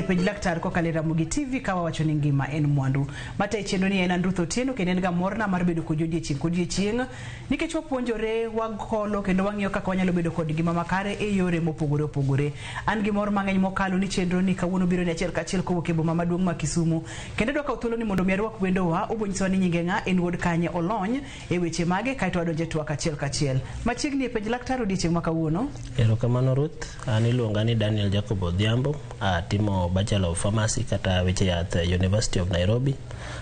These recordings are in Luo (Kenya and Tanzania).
e Penj Laktar kokalo e Ramogi TV ka wawacho ni ngima en mwandu. Matayi chenro ni en an Ruth Otieno kendo en ga morna mar bedo kodi odiechieng' kodiechieng' nikech wapuonjore, wakolo kendo wang'iyo kaka wanyalo bedo kod ngima makare e yore mopogore opogore. An gi mor mang'eny mokalo ni chenro ni kawuono biro ni achiel kachiel kowuok e boma maduong' ma Kisumu. Kendo adwa kawo thuolo ni mondo mi arwak wendowa, obo nyisowa ni nyinge ng'a, en wuod kanye, olony e weche mage kaeto wadonjo e twak achiel kachiel. Machiegni e Penj Laktar odiechieng' ma kawuono. Erokamano Ruth, an iluonga ni Daniel Jacob Odhiambo, atimo Bachelor of Pharmacy kata weche yath e University of Nairobi.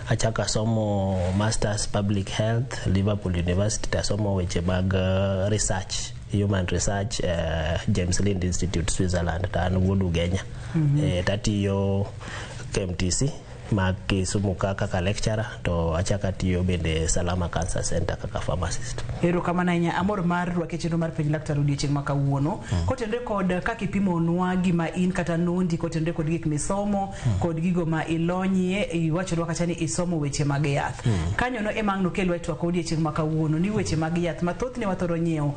Achako asomo Masters Public Health Liverpool University tasomo weche mag research, human research James Lind Institute Switzerland to an wuod Ugenya. Tatiyo KMTC mag Kisumu ka kaka lecturer to achako atiyo bende Salama Cancer Center kaka pharmacist. Erokamano ahinya, amor mar rwaki e chenro mar Penj Laktar odiechieng' ma kawuono. Kotenore kod kaka ipimonwa gima in kata nondi kotenore kod gik misomo kod gigo ma ilonyie, iwachonwa kacha ni isomo weche mag yath. Kanyono ema ang' nokelwa e twak odiechieng' ma kawuono ni weche mag yath ma thothne wathoro nyiewo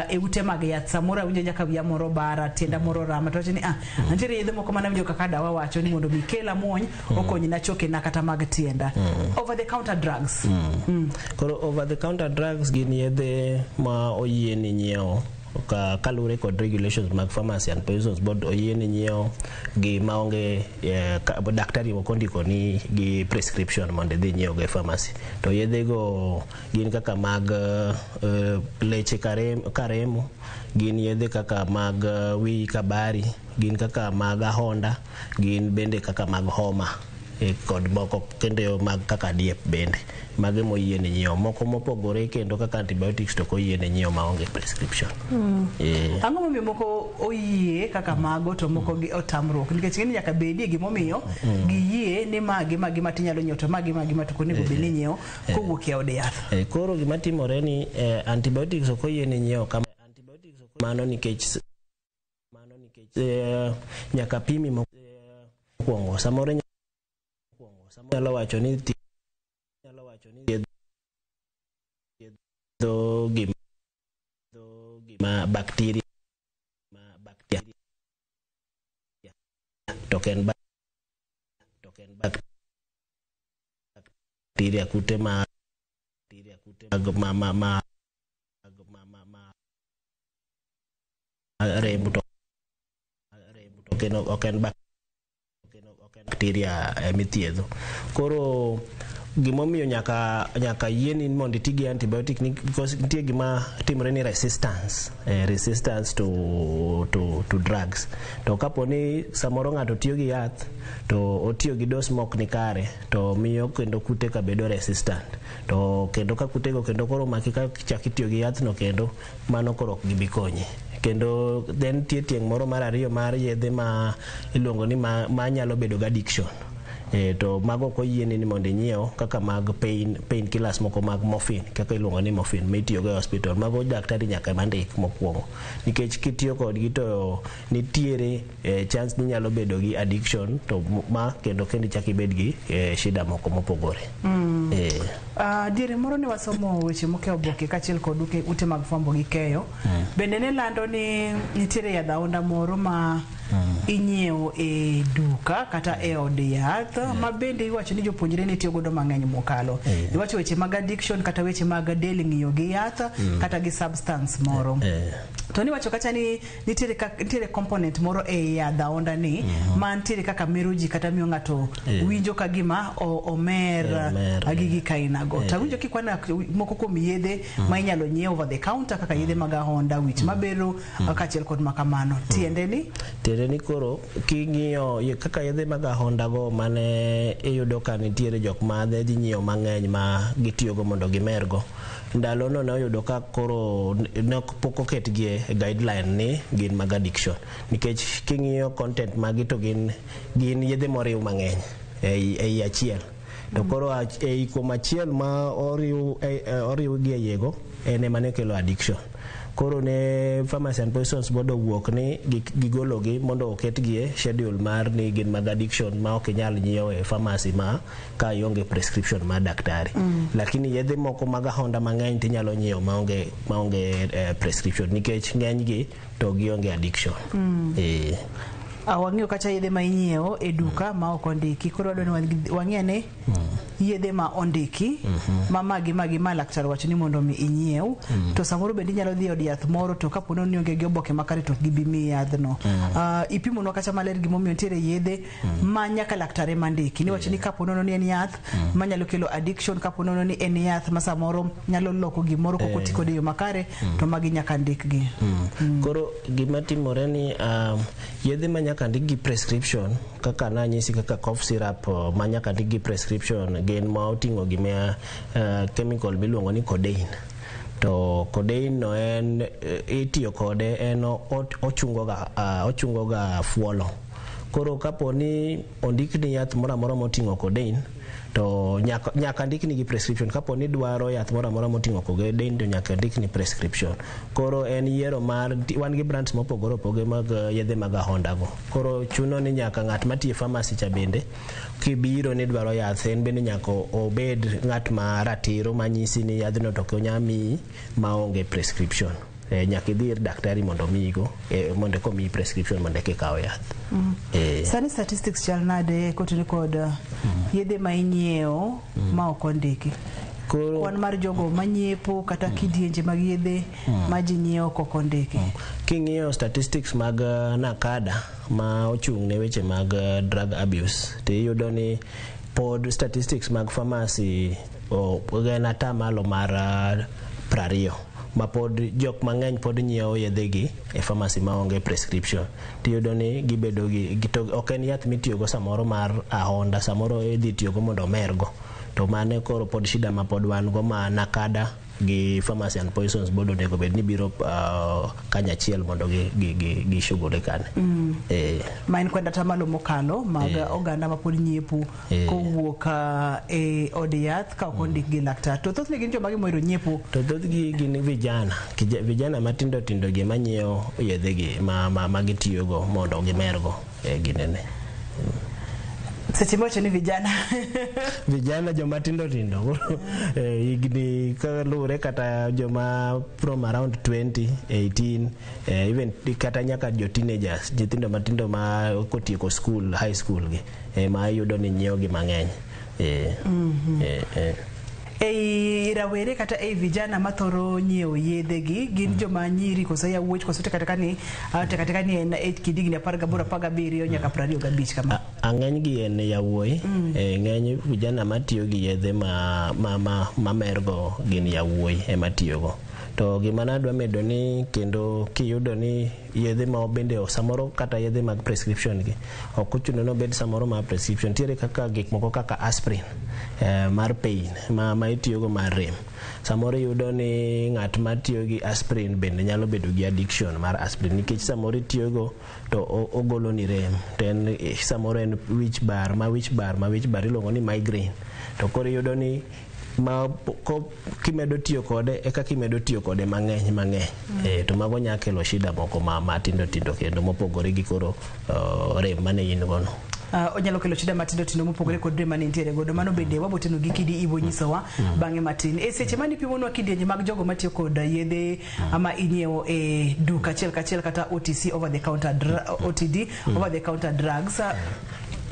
e ute mag yath. Samoro awinjo nyaka wiya moro bara, tienda moro rama to wacho ni ah, nitiere yedhe moko mane awinjo kaka dawa wacho ni mondo mi ikel amuony okonyna chokena kata mag tienda. Over the counter drugs. Koro over the counter drugs gin yedhe ma oyieni nyiewo ka kaluwore kod regulations mag Pharmacy and Poisons Board oyieni nyiewo gi maonge daktari ok ondiko ni gi prescription mondo idhi nyiew go e pharmacy. To yedhe go gin kaka mag leche karemo, gin yedhe kaka mag wiyi kabari, gin kaka mag ahonda, gin bende kaka mag homa kod moko kendo mag kaka diep bende. Mago moyieni nyiewo. Moko mopogore kendo kaka antibiotics to ok oyiene nyiewo maonge prescription. Ang'o momiyo moko oyie kaka mago to moko gi otamruok? Nikech ng'eni nyaka bedie gimomiyo giyie ni ma gi ma gi ma tinyalo nyiewo to ma gi ma gi ma to ok onego bed ni inyiewo kowuok e od yath. Koro gima timore ni antibiotics ok oyiene nyiewo mano nikech nyaka pimi mokwongo. Samoro nyalo wacho ni thiedho gima bacteria to ok en bacteria kute ma rem to ok en bacteria mithiedho. Koro gimomiyo nyaka yieni mondo iti gi antibiotic ni because nitie gima timore ni resistance, resistance to drugs. To kapo ni samoro ng'ato tiyo gi yath to otiyo gi dose mok ni kare to miyo kendo kute ka bedo resistant. To kendo ka kutego kendo koro omaki ka chak itiyo gi yathno kendo mano koro ok gibi konyi. Kendo then nitie tieng' moro mar ariyo mar yedhe ma iluongo ni ma nyalo bedo gi addiction. To mago ok oyieni ni mondo inyiew kaka mag pain killers moko mag morphine kaka iluongo ni morphine mitiyogo e hospital. Mago daktari nyaka ema ndik mokwongo nikech kitiyo kodgi to nitiere chance ni nyalo bedo gi addiction to ma kendo ichak ibed gi shida moko mopogore. Diere moro ne wasomo weche moko e oboke kaachiel kod ute mag fwambo gi keyo. Bende ne lando ni nitiere yadh aonda moro ma inyiewo e duka kata e od yath ma bende iwacho ni jopuonjre ne tiyo godo mang'eny mokalo. Iwacho weche mag addiction kata weche mag del ng'iyo gi yath kata gi substance moro. To niwacho kacha ni nitiere component moro e yadh aonda ni ma nitiere kaka mero ji kata miyo ng'ato winjo ka gima omer gi gik ainago. To awinjo kikwana moko kuom yedhe ma inyalo nyiew over the counter kaka yedhe mag ahonda, wich mabero kaachiel kod makamano. Tiende ni? Tiende ni koro king'iyo kaka yedhe mag ahonda go mane iyudo ka nitiere jok ma dhi nyiewo mang'eny ma gitiyogo mondo gimergo. Ndalono ne oyudo ka koro ne pok oketgi e guideline ni gin mag addiction. Nikech king'iyo content magi to gin yedhe moriw mang'eny ei achiel. To koro ei kuom achiel ma oriw gi e iye go en ema ne kelo addiction. Koro ne Pharmacy and Poisons Board owuok ni gigologi mondo oketgi e schedule mar ni gin mag addiction ma ok inyal nyiewo e pharmacy ma ka ionge prescription mar daktari. Lakini yedhe moko mag ahonda mang'eny tinyalo nyiewo maonge prescription nikech ng'enygi to gionge addiction. Wang'iyo kacha yedhe ma inyiewo e duka ma ok ondiki. Koro wadwa ni wang'i ane yedhe ma ondiki ma magi magi ma laktar wacho ni mondo mi inyiew. To samoro bende inyalo dhi e od yath moro to kapo ni onge gi oboke makare to ok gibi miyi yadhno. Ipimonwa kacha maler gimomiyo nitiere yedhe ma nyaka laktar ema ndiki. Niwacho ni kapo nono ni en yath manyalo kelo addiction, kapo nono ni en yath ma samoro nyalo loko gimoro kok oti kode e yo makare, to magi nyaka ndikgi. Koro gima timore ni yedhe ma nyaka ndik gi prescription, kaka nanyisi, kaka cough syrup ma nyaka ndik gi prescription, gin ma oting'o gima chemical miluongo ni codeine. To codeine no en itiyo kode en ochungo ga fuolo. Koro kapo ni ondikni yath moro amora moting'o codeine, to nyaka ndikni gi prescription. Kapo ni dwaro yath moro amora moting'o codeine, to nyaka ndikni prescription. Koro en yiero mar wan gi brands mopogore opogore mag yedhe mag ahonda go. Koro chuno ni nyaka ng'at matiyo e pharmacy cha bende, kibiro ni dwaro yath, en bende nyaka obed ng'at ma ratiro manyisi ni yadhno to ok onyal miyi maonge prescription. Nyaka idhi ir daktari mondo omiyigo, mondo eka omiyi prescription mondo eka ikaw yath. Sani statistics chal nade kotenore kod yedhe ma inyiewo ma ok ondiki? Koro kwan mar jogo manyiepo kata kidienje mag yedhe ma ji nyiewo kok ondiki. King'iyo statistics mag NACADA ma ochung' ne weche mag drug abuse, to iyudo ni pod statistics mag pharmacy en atamalo mar 20 ma pod jok mang'eny pod nyiewo yedhe gi e pharmacy maonge prescription. Tiyudo ni gibedo gi, to ok en yath mitiyogo samoro mar ahonda, samoro idhi tiyogo mondo omergo. To mane koro pod shida ma pod wan go ma NACADA gi Pharmacy and Poisons Board onego bed ni biro kanyachiel mondo gi shughulika ne. Ma en kwand atamalo mokalo mag oganda ma pod nyiepo kowuok e od yath ka ok ondik gi laktar. To thothne gin joma mohero nyiepo. To thothgi gin vijana, vijana matindo tindo gi manyiewo yedhe gi ma gitiyogo mondo gimergo ginene. Seche miwacho ni vijana. Vijana joma tindo tindo, higni kaluwore kata joma from around 20, 18, even kata nyaka jo teenagers, nyithindo matindo ma kotieko school, high school gi, ma iyudo ni nyiewo gi mang'eny. Ei rawere kata ei vijana mathoro nyiewo yedhe gi gin joma nyiri koso yawuoch koso tekateka ni en e kind higni 18, 17 nyaka 25 kama? Ang'eny gi en yawuoyi. Ng'eny vijana matiyo gi yedhe ma mergo gin yawuoyi ema tiyogo. To gima nadwa medo ni kendo kiyudo ni yedhe ma bende samoro kata yedhe mag prescription gi ok ochuno ni obed samoro mar prescription. Nitiere kaka gik moko kaka aspirin mar pain ma itiyogo mar rem. Samoro iyudo ni ng'at matiyo gi aspirin bende nyalo bedo gi addiction mar aspirin, nikech samoro itiyogo to ogolo ni rem, to en samoro en wich bar ma wich bar ma wich bar iluongo ni migraine. To koro iyudo ni ma ko, kimedo tiyo kode eka kimedo tiyo kode mang'eny mang'eny, to mago nya kelo shida moko ma matindo tindo kendo mopogore gi koro rem mane in gono. Onyalo kelo shida matindo tindo mopogore kod rem mane intiere godo. Mano bende waboteno gi kidi ibo nyisowa bang'e matin. E seche mane ipimonwa kidienje mag jogo matiyo kod yedhe ama inyiewo e duka achiel kachiel kata OTC, over the counter OTD, over the counter drugs.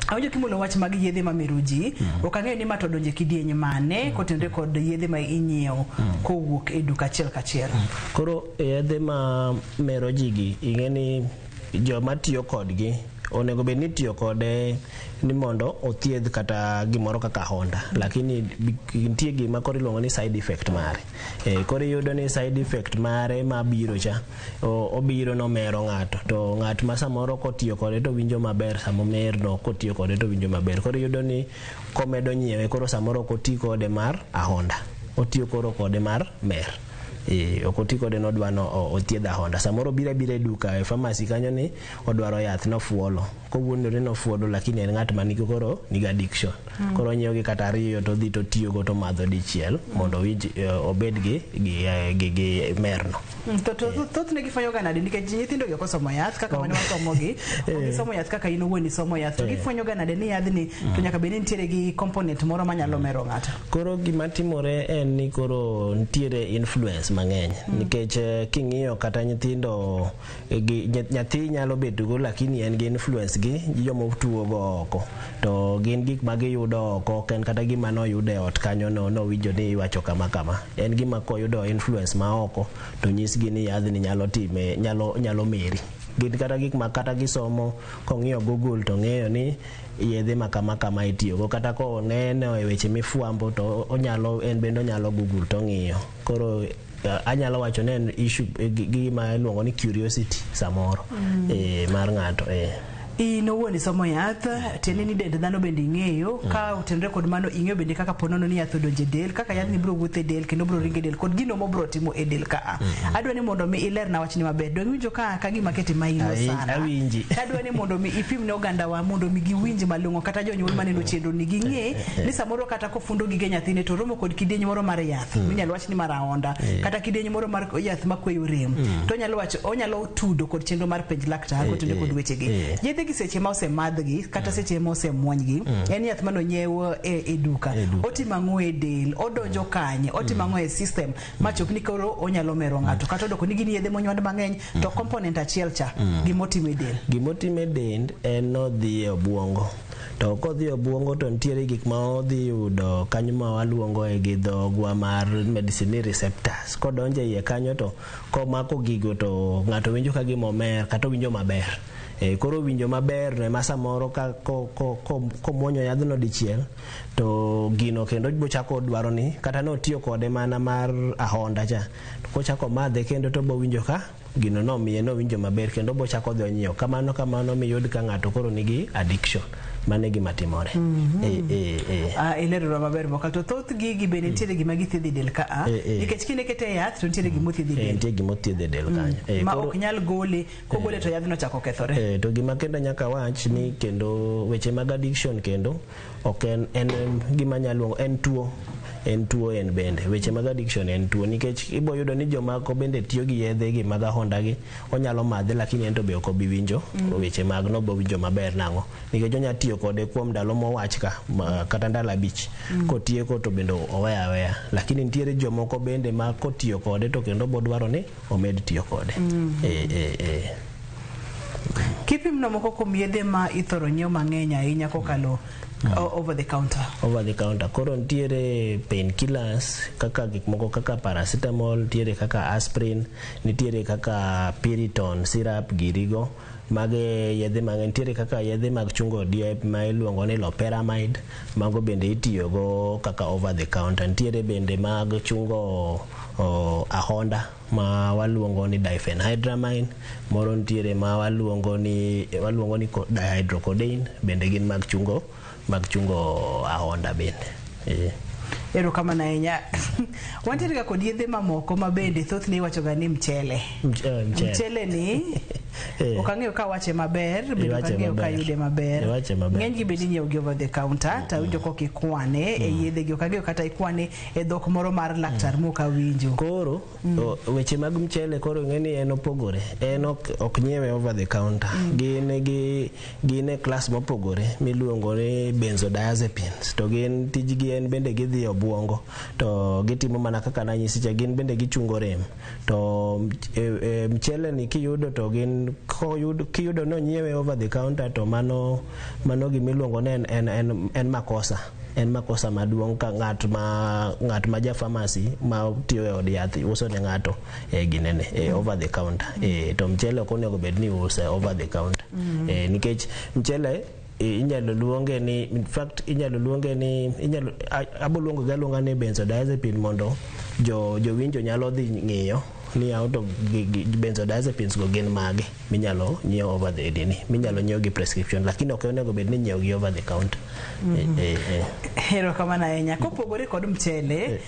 Awinjo kimulo wach mag yedhe mamero ji. Ok ang'eyo ni ma to donje kidieny mane kotenore kod yedhe ma inyiewo kowuok e duka achiel kachiel. Koro yedhe ma mero ji gi, ing'e ni joma tiyo kodgi onego bed ni tiyo kode ni mondo othiedh kata gimoro kaka honda, lakini nitie gima koro iluongo ni side effect mare. Koro iyudo ni side effect mare mabiro cha obiro nomero ng'ato, to ng'at ma samoro kotiyo kode to winjo maber, samomer no kotiyo kode to winjo maber. Koro iyudo ni komedo nyiewe, koro samoro ok oti kode mar ahonda, otiyo koro kode mar mer. Ok oti kode nodwa no othiedh ahonda. Samoro obiro abira e duka, e pharmacy kanyo ni odwaro yath nofuolo. Kowuondore nofuodo lakini en ng'at manigi koro nigi addiction. Koro onyiewo gi kata ariyo to odhi to tiyogo to madho dichiel mondo owinj obed gi merno. To thothne gifwenyo ga nade nikech nyithindo gi ok osomo yath kaka mane wasomogi, ok gisomo yath kaka in owuon isomo yath, to gifwenyo ga nade ni yadhni to nyaka bed ni nitiere gi component moro manyalo mero ng'ato? Koro gima timore en ni koro nitiere influence mang'eny nikech king'iyo kata nyithindo gi nyathi nyalo bedo go lakini en gi influence gi joma tuo go oko, to gin gik ma giyudo oko, ok en kata gima noyudo e ot kanyo no nowinjo ni iwacho kama kama, en gima koyudo influence ma oko to nyisgi ni yadhni nyalo time, nyalo meri. Gin kata gik ma kata gisomo, kong'iyo Google to ng'eyo ni yedhe ma kama kama itiyogo, kata koneno e weche mifwambo to onyalo en bende onyalo Google to ng'iyo. Koro anyalo wacho ni en issue gima iluongo ni curiosity samoro mar ng'ato. In owuon isomo yath, tiende ni dend dhano bende ing'eyo, ka otenore kod mano ing'eyo bende kaka ponono ni yath odonjo e del, kaka yadhni biro wuotho e del kendo biro ringo e del kod gino mobiro timo e del ka. Adwa ni mondo mi ilerna wachni maber. Dong iwinjo ka gima kete maino sana. Awinji. Adwa ni mondo mi ipim ne ogandawa mondo mi giwinj malong'o, kata jonyuol maneno chenro ni ging'e ni samoro kata kofundo gige nyathine to romo kod kidieny moro mar yath minyalo wach ni mar aonda, kata kidieny moro mar yath makweyo rem, to onyalo wacho, onyalo tudo kod chenro mar penj laktar kotenore kod wechegi. Yedhe gi seche ma osemadhgi kata seche ma osemuonygi, en yath manonyiew e duka, otimo ang'o e del, odonjo kanye, otimo ang'o e system machop ni koro onyalo mero ng'ato, kata odoko ni gin yedhe monywand mang'eny to component achiel cha gimotimo e del. Gimotimo e dend en nodhi e obuongo, to kodhi e obuongo to nitiere gik ma odhi yudo kanyo ma waluongo e gi dhogwa mar medicine ni receptors. Kodonjo e iye kanyo to komako gigo to ng'ato winjo ka gima omer kata owinjo maber. Koro winjo maber no ema samoro ka komuonyo yadhno dichiel to gino kendo bochako dwaro ni kata notiyo kode mana mar ahonda cha, to kochako madhe kendo to bowinjo ka gino nomiye nowinjo maber kendo bochako dhi onyiewo kamano kamano miyud ka ng'ato koro nigi addiction. Mano e gima timore. Ilerona maber mokalo. To thoth gigi bende nitiere gima githiedho e del ka a, nikech kinde kete e yath to nitiere gima othiedho e del. Nitie gima othiedho e del kanyo. Ma ok nyal gole, kogole to yadhno chako kethore. To gima kendo nyaka wach ni kendo weche mag addiction kendo ok en gima nyalo luongo en tuo. En tuo en bende. Weche mag addiction en tuo nikech ibo yudo ni jomako bende tiyo gi yedhe gi mag ahonda gi, onyalo madhe lakini en to be ok obi winjo weche mag no, bo winjo maber nang'o, nikech onya tiyo kode kuom ndalo mowach ka kata ndalo 5 kotieko to bende oweya aweya, lakini nitiere jomoko bende ma kotiyo kode to kendo bodwaro ni omed tiyo kode. Kipimno moko kuom yedhe ma ithoro nyiew mang'eny ahinya kokalo over the counter. Over the counter. Koro nitiere painkillers kaka gik moko kaka paracetamol, nitiere kaka aspirin, nitiere kaka Piriton syrup girigo. Mage yedhe mang'eny, nitiere kaka yedhe mag chungo diep ma iluongo ni loperamide, mago bende itiyogo kaka over the counter. Nitiere bende mag chungo ahonda ma waluongo ni diphenhydramine, moro nitiere ma waluongo ni dihydrocodeine, bende gin mag chungo ahonda bende. Erokamano ahinya. Wantiere ga kod yedhe mamoko ma bende thothne iwacho ga ni mchele. Mchele ni ok ang'eyo ka wache maber, bende ok ang'eyo ka yude maber. Ng'eny gi bende inyiewo gi over the counter, to awinjo kok ikwane e yedhe gi, ok ang'eyo kata ikwane e dhok moro mar laktar mok awinjo. Koro weche mag mchele koro ing'e ni en opogore, en ok nyiewe over the counter. Gin e class mopogore miluongo ni benzodiazepines, to gin tijgi en bende gidhi e obuongo to gitimo mana kaka nanyisi cha, gin bende gichungo rem. To mchele ni kiyudo to gin kiyudo no nyiewe over the counter to mano gimiluongo ni en makosa. En makosa maduong' ka ng'at ma ja pharmacy ma tiyo e od yath uso ne ng'ato ginene over the counter. To mchele ok onego bed ni use over the counter. Nikech mchele inyalo luonge ni, in fact inyalo luonge ni, inyalo abo luongo ga luonga ni benzodiazepine mondo jowinjo nyalo dhi ng'iyo ni out of benzodiazepines go gin mage minyalo nyiew over the nini, minyalo nyiew gi prescription, lakini ok onego bed ni inyiew gi over the counter. Erokamano ahinya. Kopogore kod mchele,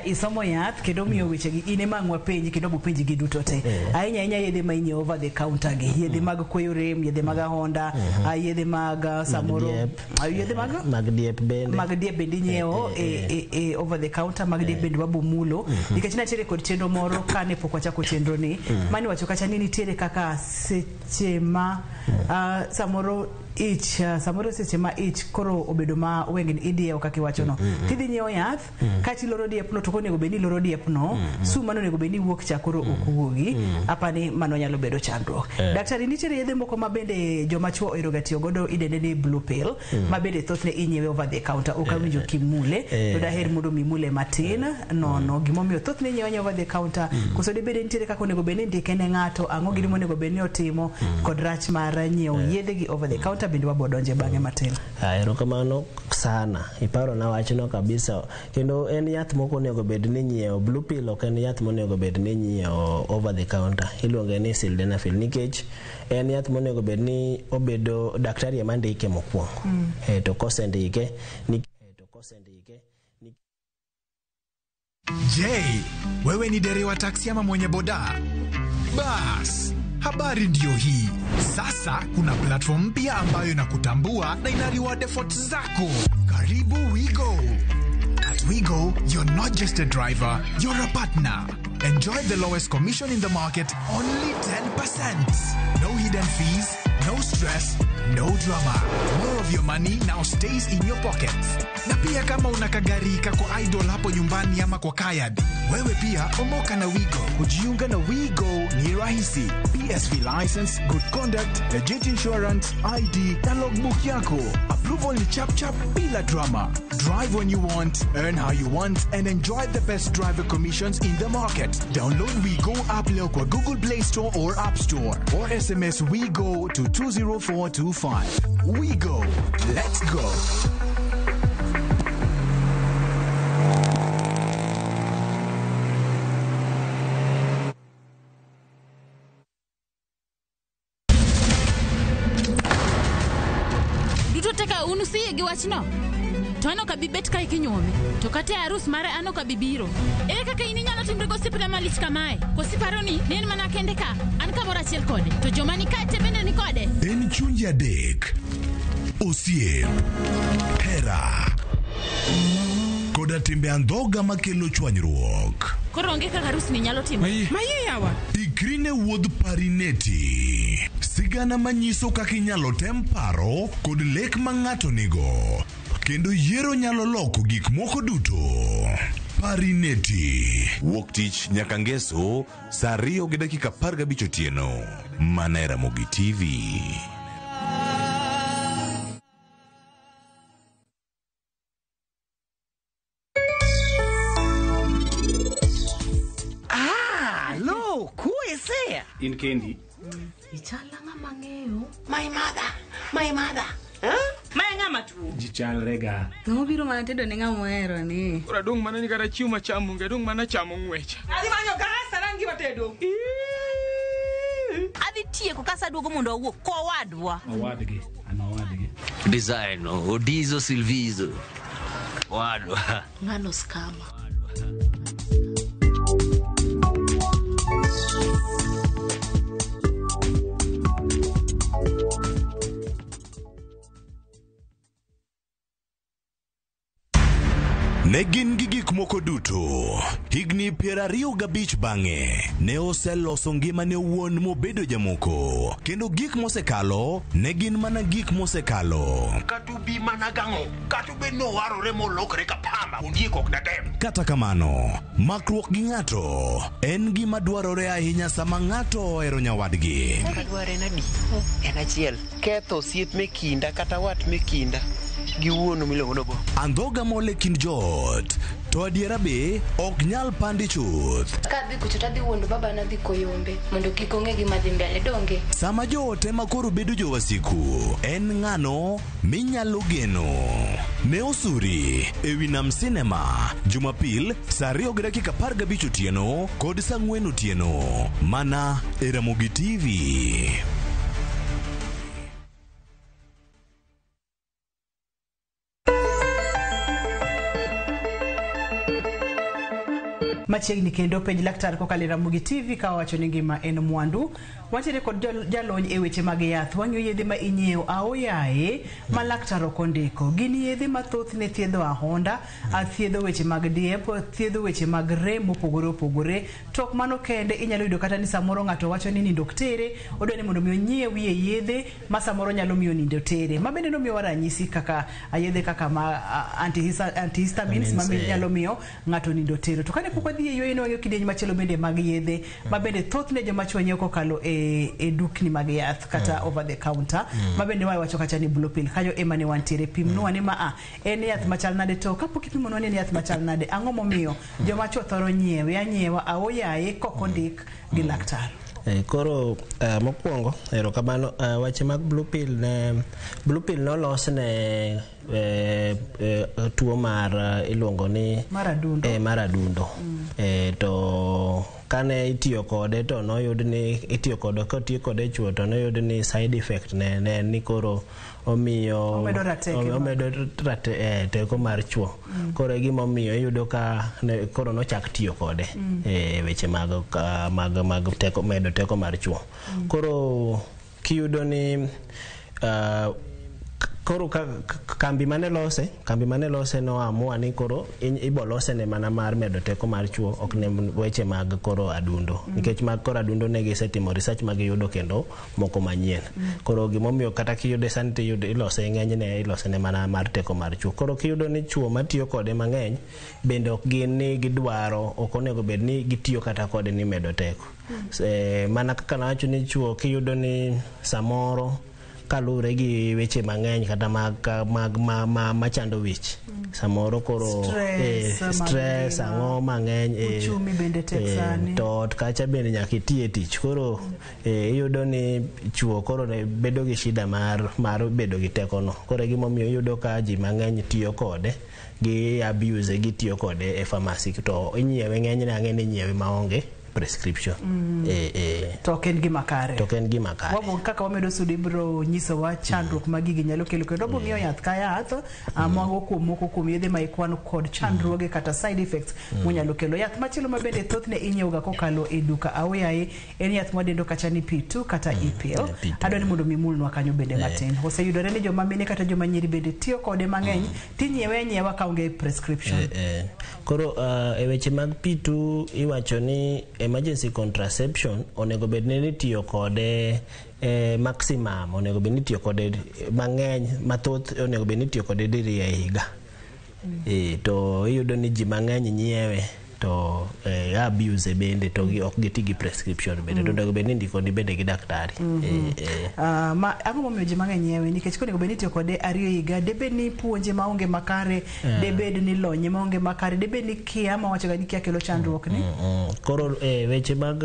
isomo yath kendo miyo weche gi in ema ang' wapenji kendo bopenji gi duto te. Ahinya ahinya yedhe ma inyiewo over the counter gi, yedhe mag kweyo rem, yedhe mag ahonda, yedhe mag samoro diep. Yedhe mag mag diep bende. Mag diep bende inyiewo e over the counter. Mag diep bende wabomulo nikech natiere kod chenro moro kane pok wachako chenro ni mani wacho kacha ni nitiere kaka seche ma samoro ich, samoro seche ma ich koro obedo ma wengni idiewo kaka iwachono, tidhi nyiewo yath kaeto iloro diepno, to konego bed ni iloro diepno sum mano onego bed ni wuok cha koro ok wuogi. Apani mano nyalo bedo chandruok. Daktari, nitiere yedhe moko ma bende joma chuo ohero ga tiyo godo, idende ni blue pill, ma bende thothne inyiewe over the counter. Ok awinjo kimule, to daher mondo mi mule matin nono gimomiyo thothne inyiewe anyiewa over the counter. Koso dibede nitiere kaka onego bed ni indike ne ng'ato, ang'o gini monego bed ni otimo, kod rach mar nyiewo yedhe gi over the counter bende wabo donje bang'e matin. Erokamano sana, iparo na wachno kabisa. Kendo en yath moko onego bed ni nyiewo, blue pill ok en yath monego bed ni nyiewo over the counter, iluonge ni sildenafil, nikech en yath monego bed ni obedo daktari ema ndike mokwongo. To kosendike ni to kosendike ni Je, wewe ni dereva taksi ama mwenye boda? Bas, habari ndiyo hii. Sasa kuna platform mpya ambayo inakutambua na ina reward efforts zako. Karibu WeGo. At WeGo, you're not just a driver, you're a partner. Enjoy the lowest commission in the market, only 10%. No hidden fees, no stress, no drama. More of your money now stays in your pockets. Na pia kama una kagari kako idle hapo nyumbani ama kwa kayard, wewe pia omoka na WeGo. Kujiunga na WeGo ni rahisi. PSV license, good conduct, legit insurance, ID na logbook yako. Approval ni chap chap bila drama. Drive when you want, earn how you want and enjoy the best driver commissions in the market. Download WeGo app leo kwa Google Play Store or App Store or SMS WeGo to 20425. WeGo. Let's go. Duto te ka un usiyie gi wachno, to an ok abi bet kae kinyuome, to kata e arus mare an ok abi biro. Ere kaka in inyalo timri gosiepna malich kamae? Koso iparo ni ne en mana kende ka an kamoro achiel kode, to joma ni kae te bende ni kode? En chunje adek, osiep, hera koda timbe andhoga makelo chwanyruok. Koro onge kaka arus ni nyalo timore. Maye yawa. Ikri ne wuodh Parineti, sigana manyiso kaka inyalo tem paro kod lek ma ng'ato nigo, kendo yiero nyalo loko gik moko duto. Parineti. Wuok tich nyaka ngeso saa 2:15 otieno mana e Ramogi TV. Ah, look, who is there? In kendi. Ichala ng'ama ng'eyo. My mother, my mother. Huh? Mae ng'ama tuo? Ji chalre ga. Ng'ama biro mana tedo ne ng'ama ohero ni. Koro adong' mana ni kata chiemo machamo onge, adong' mana chamo ng'wecha. Adhi manyo gas, arangi watedo. Adhi tieko kasaduogo mondo awuo kowadwa. Owadgi, an owadgi. Design, Odizo Silvizo. Wadwa. Ng'ano scammer. Ne gin gi gik moko duto. Higni 25 bang'e, ne oseloso ngimane owuon mobedo jamoko. Kendo gik mosekalo ne gin mana gik mosekalo. Kata obi mana gang'o, kata obed ni owarore molokre ka pamba, ondiek ok datem. Kata kamano, makruok gi ng'ato en gima dwarore ahinya sama ng'ato ohero nyawadgi. Adwaro en adi? En achiel. Ketho osiep me kinda kata wat me kinda gi wuonu miluongo ni Obongo. Andhoga mole kind joot. To adiera be ok nyal pandi chuth. Kadhi kucho tadhi wuondo baba nadhi koyombe mondo kik ong'e gima dhi mbele donge. Sama joote ma koro bedo jowasiku, en ng'ano minyalo geno? Ne Osuri ewi Nam Cinema, Jumapil saa 2:15 otieno kod saa 4 otieno, mana e Ramogi TV. Machiegni kendo penj laktar kokalo e Ramogi TV ka wawacho ni ngima en mwandu. Wantiere kod jalony e weche mag yath. Wang'iyo yedhe ma inyiewo aoyaye ma laktar ok ondiko. Gin yedhe ma thothne thiedho ahonda, thiedho weche mag diep, thiedho weche mag rem mopogore opogore. To ok mano kende, inyalo yudo kata ni samoro ng'ato wacho ni nindo ok tere, odwa ni mondo mi onyiew wie yedhe ma samoro nyalo miyo nindo tere. Ma bende nomiyowa ranyisi kaka yedhe kaka ma antihistamines ma nyalo miyo ng'ato nindo tere. To kane pok wadhi e yweyo, ne wang'iyo kidieny machielo bende mag yedhe ma bende thothne joma chwo nyiewo kokalo e dukni mag yath kata over the counter, ma bende wawacho kacha ni blue pill. Kanyo ema ne wantiere. Pimnwa ni ma en yath machal nade, to kapok ipimonwa ni en yath machal nade, ang'o momiyo joma chwo thoro nyiewe anyiewa aoyaye kok ondik gi laktar? Koro mokwongo erokamano. Weche mag blue pill ne blue pill nolos ne tuo mar iluongo ni mar adundo, mar adundo. To kane itiyo kode to noyud ni itiyo kode kotiyo kode chuo to noyud ni side effect ne ni koro omiyo omedo teko mar chuo. Koro e gima omiyo iyudo ka koro nochak tiyo kode weche mag mag teko, medo teko mar chuo. Koro kiyudo ni koro kambi mane lose no amua ni koro ibo lose ne mana mar medo teko mar chuo, ok ne weche mag koro adundo. Nikech mag koro adundo ne gisetimo research ma giyudo kendo moko manyien. Koro gimomiyo kata kiyude sani tiyudo ilose ng'enyne ilose ne mana mar teko mar chuo. Koro kiyudo ni chuo matiyo kode mang'eny bende ok gin ni gidwaro, ok onego bed ni gitiyo kata kode ni medo teko. Mana kaka nawacho ni chuo kiyudo ni samoro kalure gi weche mang'eny kata mag machando wich, samoro koro stress ang'o mang'eny, uchumi bende tek sani, to ot kacha bende nyaka iti e tich. Koro iyudo ni chuo koro bedo gi shida mar bedo gi teko no. Koro e gimomiyo iyudo ka ji mang'eny tiyo kode, gi abuse, gitiyo kode e pharmacy to inyiewe ng'enyne ang'e ni inyiewe maonge prescription. To ok en gima kare. To ok en gima kare. Wabo kaka wamedo sudo ibiro nyisowa chandruok ma gigi nyalo kelo, kendo wabo ng'iyo yath ka yath mwago kuom moko kuom yedhe ma ikwano kod chandruoge kata side effects monyalo kelo. Yath machielo ma bende thothne inyiewoga kokalo e duka aoyaye en yath mwadendo kacha ni P2 kata EPL. Adwa ni mondo mi mulnwa kanyo bende matin. Oseyudore ni joma mine kata joma nyiri bende tiyo kode mang'eny, tinyiewe anyiewa kaonge prescription. Koro e weche mag P2 iwacho ni emergency contraception onego bed ni itiyo kode maximum, onego bed ni itiyo kode mang'eny mathoth, onego bed ni itiyo kode diriyo e higa. To iyudo ni ji mang'eny nyiewe to abuse bende to ok giti gi prescription bende. To onego bed ni indiko ni bende gi daktari. Ma ang'o momiyo ji mang'eny nyiewe? Nikech konego bed ni itiyo kode ariyo higa, debed ni puonje maonge makare, debed ni lonye maonge makare, debed ni kia mawacho ga ni kia kelo chandruok ni. Koro weche mag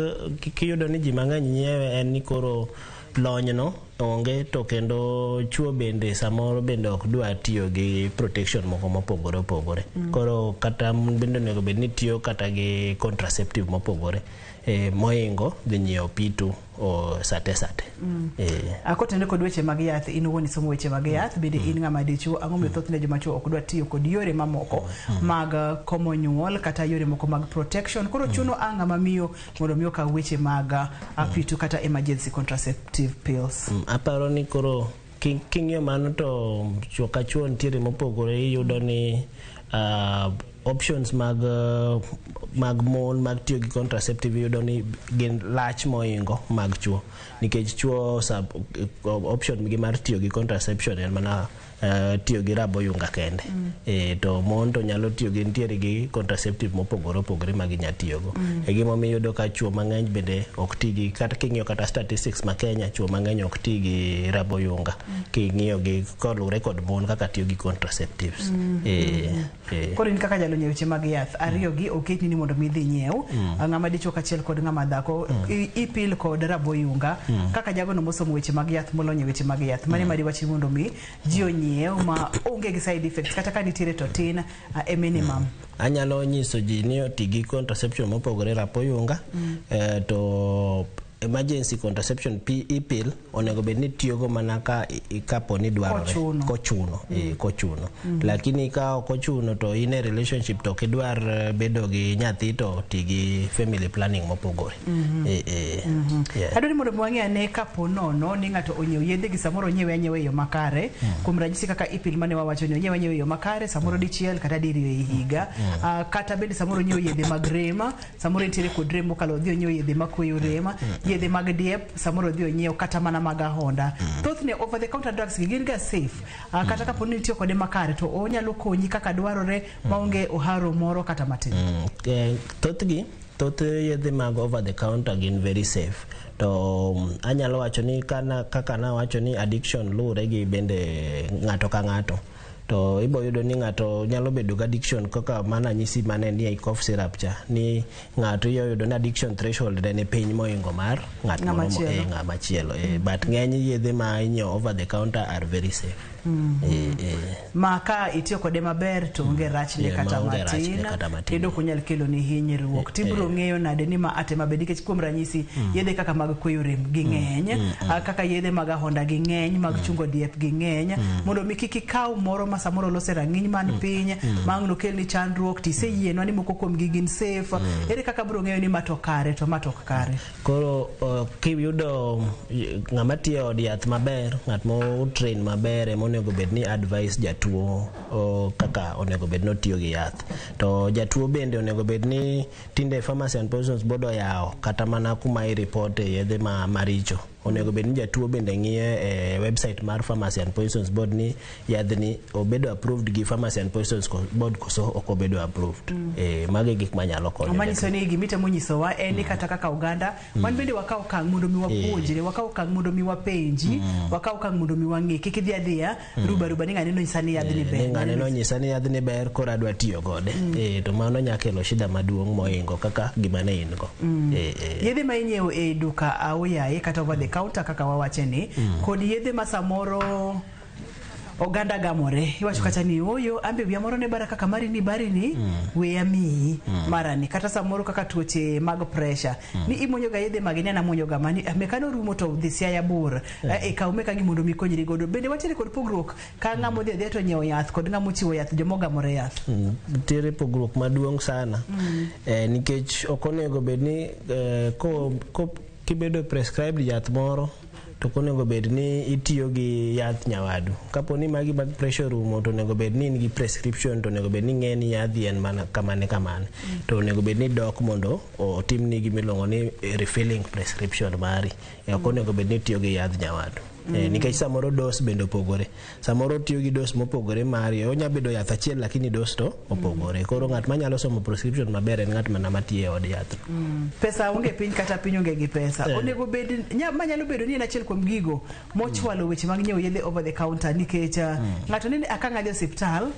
kiyudo ni ji mang'eny nyiewe en ni koro lony no onge, to kendo chuo bende samoro bende ok dwa tiyo gi protection moko mopogore opogore. Koro kata bende onego bed ni tiyo kata gi contraceptive mopogore moingo dhi nyiewo P2 o sate. Kotenore kod weche mag yath, in owuon isomo weche mag yath, bende in ng'ama dichuo, ang'o momiyo thothne joma chuo ok dwa tiyo kod yore mamoko mag komo nyuol kata yore moko mag protection? Koro chuno ang' ng'ama miyo mondo mi okaw weche mag P2 kata emergency contraceptive pills? Aparo ni koro king'iyo mano to chuo ka chuo nitiere mopogore. Iyudo ni options mag mon mag tiyo gi contraceptive iyudo ni gin lach moingo mag chuo, nikech chuo option gi mar tiyo gi contraception en mana tiyo gi raboyunga kende. To mon to nyalo tiyo gi nitiere gi contraceptive mopogore opogore ma ginya tiyogo. E gimomiyo iyudo ka chuo mang'eny bende ok ti gi, kata king'iyo kata statistics ma Kenya, chuo mang'eny ok ti gi raboyunga king'iyo gi koluwore kod mon kaka tiyo gi contraceptives. Koro in kaka jalony e weche mag yath, ariyo gi oketni ni mondo mi idhi nyiew, ng'ama dichuo kaachiel kod ng'ama dhako, ipil kod raboyunga, kaka jagono mosomo weche mag yath, molony e weche mag yath, mane madiwachi mondo mi ji onyiew ma onge gi side effects, kata ka nitiere to tin e minimum? Anyalo nyiso ji ni oti gi contraception mopogore, rapoyunga, to emergency contraception e-pill onego bed ni tiyogo mana ka kapo ni dwarore. Kochuno. Kochuno, kochuno. Lakini ka ok ochuno to in e relationship to ok idwar bedo gi nyathi, to ti gi family planning mopogore. Yeah. Adwaro ni mondo mi wang'e ane, kapo nono ni ng'ato onyiewo yedhe gi, samoro onyiewe anyiewa e yo makare, kuom ranyisi kaka ipil mane wawacho ni onyiewe anyiewa e yo makare, samoro dichiel kata diriyo e higa, kata bende samoro onyiewo yedhe mag rem, samoro entiere kod rem mokalo, odhi onyiewo yedhe makweyo rem, yedhe mag diep, samoro odhi onyiew kata mana mag ahonda. Thothne over the counter drugs gi gin ga safe, kata kapo ni itiyo kode makare to onyalo konyi kaka dwarore maonge oharo moro kata matin. Thothgi, thoth yedhe mag over the counter gin very safe, to anyalo wacho ni kana, kaka nawacho ni addiction luwore gi bende ng'ato ka ng'ato, to ibo yudo ni ng'ato nyalo bedo gi addiction kaka mana nyisi mane ni e cough syrup cha, ni ng'ato iyo yudo ni addiction threshold ne ni piny moingo mar ng'at Ng'ama moro chielo. Ng'ama chielo, but ng'eny yedhe ma inyiewo over the counter are very safe. Ma ka itiyo kode maber to onge rachne kata maonge rachne matin, kata matin. Kendo ok onyal kelo ni hinyruok. Tibiro ng'eyo nade ni ma ate maber? Nikech kuom ranyisi yedhe kaka mag kweyo rem gi ng'eny, kaka yedhe mag ahonda gi ng'eny, mag chungo diep gi ng'eny, mondo mi kik ikaw moro ma samoro lose rang'iny man piny, ma ang' nokelni chandruok, tiseyienwa ni moko kuomgi gin safe. Ere kaka biro ng'eyo ni ma to kare to ma to ok kare? Koro kiyudo ng'ama tiyo e od yath maber, ng'at mo train maber ema onego bed ni advice jatuo kaka onego bed ni otiyo gi yath. To jatuo bende onego bed ni tinde Pharmacy and Poisons Board oyawo kata mana kuma i report e yedhe ma maricho. Onego bed ni jatuo bende ng'iyo e website mar Pharmacy and Poisons Board ni yadhni obedo approved gi Pharmacy and Poisons Board koso ok obedo approved. Mago e gik manyalo konyo Manyiso jatuo. ni gimitemo nyisowa en ni kata kaka oganda wan bende wakaw okang' mondo mi wapuonjre, wakaw okang' mondo mi wapenji, wakaw okang' mondo mi wang'e, kik idhi adhiya ruba ruba ni ng'ane nonyisa ni yadhni ber. Ni ng'ane nonyisa ni yadhni ber, koro adwa tiyo kode, to mano nya kelo shida maduong' moingo kaka gima ne in go. Yedhe ma inyiewo e duka aoyaye kata over the counter kaka wawache ni, kod yedhe ma samoro oganda gamore, iwacho kata ni oyo ambe wiya moro ne bara kaka mari ni bari ni, weya miyi marani, kata samoro kaka tuoche mag pressure ni imuonyo ga yedhe magi, ne namuonyo ga mani meka norumo to dhi Siaya bor, kaw meka gi mondo mi konyri godo. Bende watiere kod pogruok ka ng'ama odhi adhiya to nyiewo yath kod ng'ama ochiwo yath, jomogamore yath? Nitiere pogruok maduong' sana, nikech ok onego bed ni ko kibedo prescribed yath moro to ok onego bed ni itiyo gi yath nyawadu. Kapo ni magi mag pressure rumo, to onego bed ni in gi prescription, to onego bed ni ing'e ni yadhi en mana kamane kamane, to onego bed ni dok mondo otimni gimiluongo ni refilling prescription mari. Ok onego bed ni itiyo gi yadh nyawadu. Nikech samoro dose bende opogore, samoro tiyo gi dose mopogore mari, onya bedo yath achiel lakini dose to opogore. Koro ng'at manyalo somo prescription maber en ng'at mana matiyo e od yath. Pesa onge piny kata piny onge gi pesa. Onego bed manyalo bedo ni en achiel kuom gigo mochwalo weche mag nyiewo yedhe over the counter, nikech ng'ato nene aka ng'adhi e osiptal,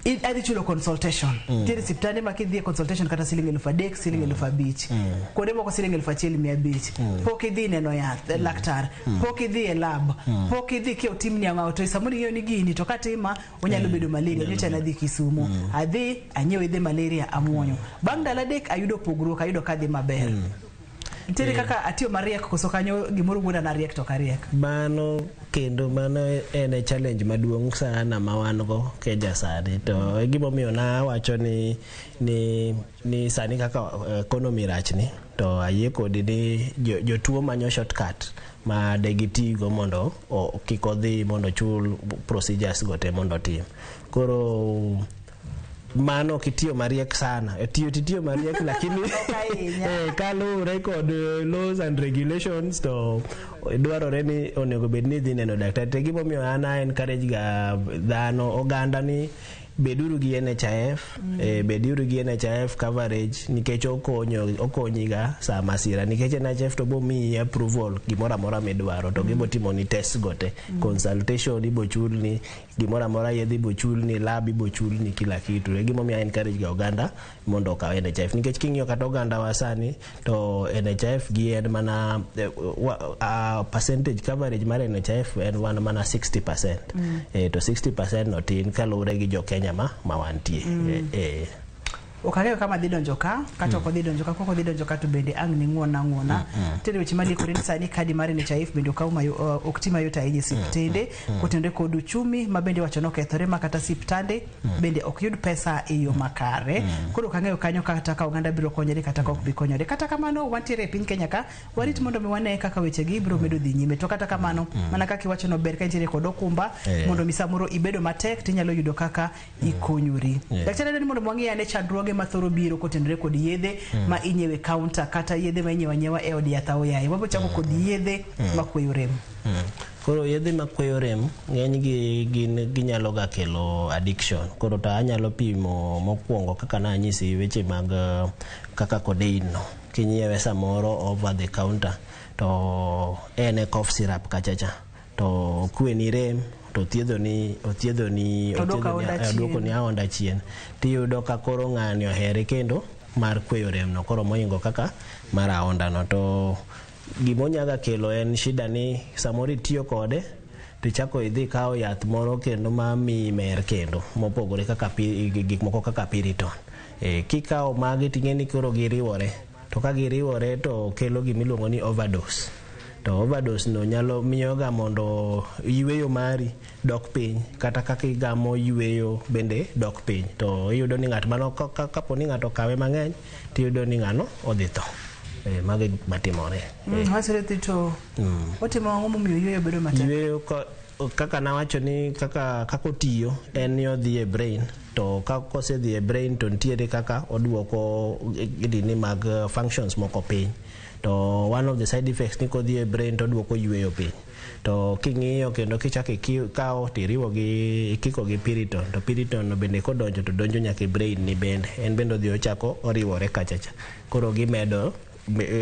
adhi chulo consultation. Nitiere osiptande ma kidhi e consultation kata siling 3,000, siling 5,000, kuonde moko siling 1,500. Pok idhi neno yath, laktar, pok idhi e lab, pok idhi kia otimni ang'o, to samoro ing'eyo ni gini to katima onyalo bedo malaria. Nyocha nadhi Kisumo, adhi anyiewo yedhe malaria, amuonyo, bang' ndalo 3 ayudo pogruok, ayudo kadhi maber. Nitiere kaka atiyo mariek koso kanyo gimoro wuonda nariek to kariek? Mano kendo mano en e challenge maduong' sana ma wan go Kenya sani, to e gimomiyo nawacho ni sani kaka economy rachni, to ayie kodi ni jotuo manyo shortcut ma degitigo mondo kik odhi mondo ochul procedures go te mondo otim. Koro Mano ok itiyo mariek sana. E tiyo titiyo mariek, lakini kaluwore kod laws and regulations to dwarore ni onego bed ni idhi neno daktari. To gimomiyo an a encourage ga dhano, oganda, ni beduru gi NHIF, beduru gi NHIF coverage, nikech okonyo, okonyi ga sa masira, nikech NHIF to bomiyi approval gimoro amora midwaro, to gibotimoni test go te, consultation ibochulni, gimoro amora, yedhe ibochulni, lab ibochulni, kila kitu. E gimomiyo a encourage ga oganda mondo okaw NHIF, nikech king'iyo kata oganda wa sani to NHIF gi en mana percentage coverage mar NHIF en wan mana 60%. To 60% no tin kaluwore gi jo Kenya ma wantie. Ok ang'eyo kama dhi donjo ka kata ok odhi donjo ka. Kok odhi donjo ka to bende ang' ni ng'uona ng'uona. Nitiere weche mandikore ni sani kadi mar NHIF bende okaw ok ti mayot ahinya e siptende kotenore kod uchumi ma bende iwacho nokethore, ma kata siptande bende ok yud pesa e yo makare. Koro ok ang'eyo kanyo kata ka oganda biro konyore kata ka ok bi konyore. Kata kamano, wantiere e piny Kenya ka, warit mondo mi wane kaka wechegi biro medo dhi nyime. To kata kamano, mana kaka iwacho no, ber ka intiere kod okumba mondo mi samoro ibedo matek tinyalo yudo kaka ikonyori. Daktari, adwaro ni mondo wang'i ane chandruoge mathoro biro kotenore kod yedhe ma inyiewe counter kata yedhe ma inyiewo anyiewa e od yath aoyaye. Wabiro chako kod yedhe makweyo rem. Koro yedhe makweyo rem, ng'enygi gin ginyalo ga kelo addiction. Koro to anyalo pimo mokwongo kaka nanyisi weche mag kaka codeine no. Kinyiewe samoro over the counter to en e cough syrup kachacha to okweni rem, to othiedho ni To oduoko aonda chien. Oduoko ni aonda chien, tiyudo ka koro ng'ani ohere kendo mar kweyo rem no, koro mohingo kaka mar aonda no. To gimonyaga kelo en shida ni samoro itiyo kode tichako idhi kawo yath moro kendo ma miyi mer kendo mopogore, kaka gik moko kaka Piriton. Kikawo magi ting'e ni koro giriwore, to ka giriwore to kelo gimiluongo ni overdose. To overdose no nyalo miyoga mondo yweyo mari dok piny, kata kaka igamo yweyo bende dok piny. To iyudo ni ng'at mano kapo ni ng'ato okawe mang'eny, tiyudo ni ng'ano odhi tho. Mago e gik matimore. Wachore thi to otimo ang'o momiyo yweyo bedo matek? Yweyo kaka nawacho ni kaka otiyo en ni odhi e brain, to ka kosedhi e brain to nitiere kaka oduoko gini mag functions moko piny. To one of the side effects ni kodhi e brain to oduoko yweyo piny. To king'iyo kendo kichako ikawo tiriwo gi ikiko gi Piriton, to Piriton no bende kodonjo to donjo nyaka e brain ni bende, en bende odhi ochako oriwore kachacha, koro gimedo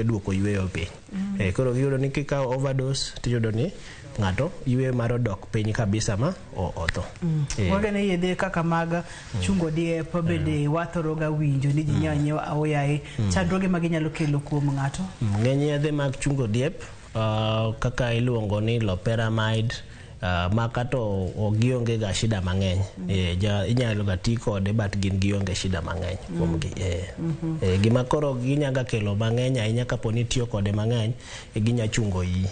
duoko yweyo piny. Koro giyudo ni kikawo overdose tiyudo ni ng'ato yweyo mare odok piny kabisa ma otho. Wagene yedhe kaka mag chungo diep bende wathoro ga winjo ni ji nyiewo anyiewa aoyaye. Chandruoge ma ginyalo kelo kuom ng'ato? Ng'eny yedhe mag chungo diep, kaka iluongo ni loperamide, maka to gionge ga shida mang'eny. Inyalo ga ti kode, but gin gionge shida mang'eny kuomgi. Gima koro ginyaga kelo mang'eny ahinya, kapo ni itiyo kode mang'eny, ginya chungo iyi.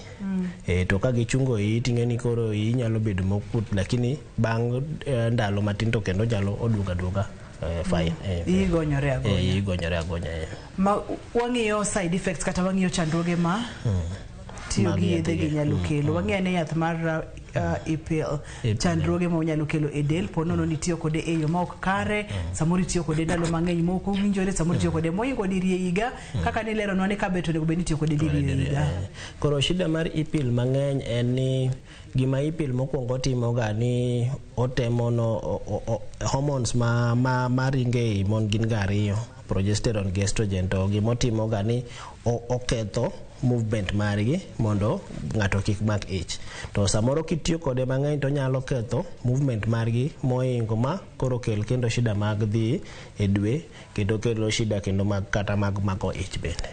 To ka gichungo iyi, ting'e ni koro iyi nyalo bedo mokuot, lakini bang' ndalo matin to kendo nyalo oduogo aduoga fine. Iyi gonyore agonya. Iyi gonyore agonya. Ma wang'iyo side effects kata wang'iyo chandruoge ma tiyo Mag gi yedhe gi yedhegi. nyalo kelo. Wang'iyo ane yath mar ipil, chandruoge ma onyalo kelo e del po nono ni itiyo kode e yo ma ok kare. Samoro itiyo kode ndalo mang'eny ma ok owinjore, samoro itiyo kode mohingo diriyo e higa, kaka nileronwa ni kabe to onego bed ni itiyo kode diriyo e higa. Koro shida mar ipil mang'eny en ni gima ipil mokwongo timoga ni otemo no hormones ma ringo ei mon gin ga ariyo, progesterone gi estrogen. To gimotimoga ni oketho movement margi mondo ng'ato kik mak ich. To samoro kitiyo kode mang'eny to nyalo ketho movement margi mohingo, ma koro kel kendo shida mag dhi e dwe, kendo kelo shida kendo mag kata mag mako ich bende.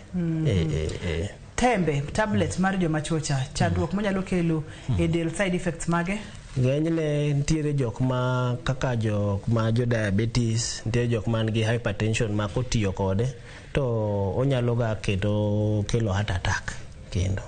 Tembe, tablet mar joma chuo cha, chandruok monyalo kelo e del, side effects mage? Ng'enyne nitiere jok ma kaka jok ma jo diabetes, nitiere jok man gi hypertension ma kotiyo kode to onyalo ga kendo kelo heart attack kendo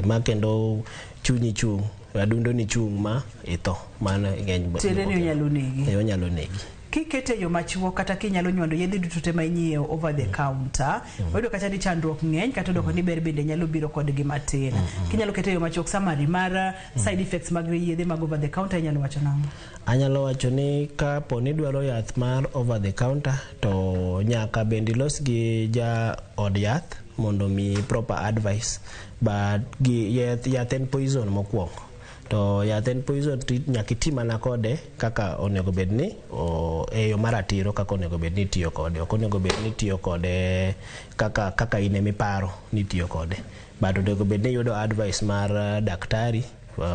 ma kendo chunyi chung', adundo ni chung' ma itho. Mano ng'eny. Tiende ni onyalo negi. Onyalo negi. Kikete e yo machuok kata kinyalo nywando yedhe duto te ma inyiewo over the counter, wayudo kacha ni chandruok ng'eny kata odoko ni ber bende nyalo biro kodgi matin. Kinyalo kete e yo machuok summary mar side effects mag yedhe mag over the counter, inyalo wacho nang'o? Anyalo wacho ni kapo ni idwaro yath mar over the counter, to nyaka bende ilos gi ja od yath mondo mi proper advice. But gi yath, yath en poison mokwongo. To yath en poison to nyaka iti mana kode kaka onego bed ni e yo maratiro kaka onego bed ni itiyo kode. Ok onego bed ni itiyo kode kaka in emiparo ni itiyo kode. But onego bed ni iyudo advice mar daktari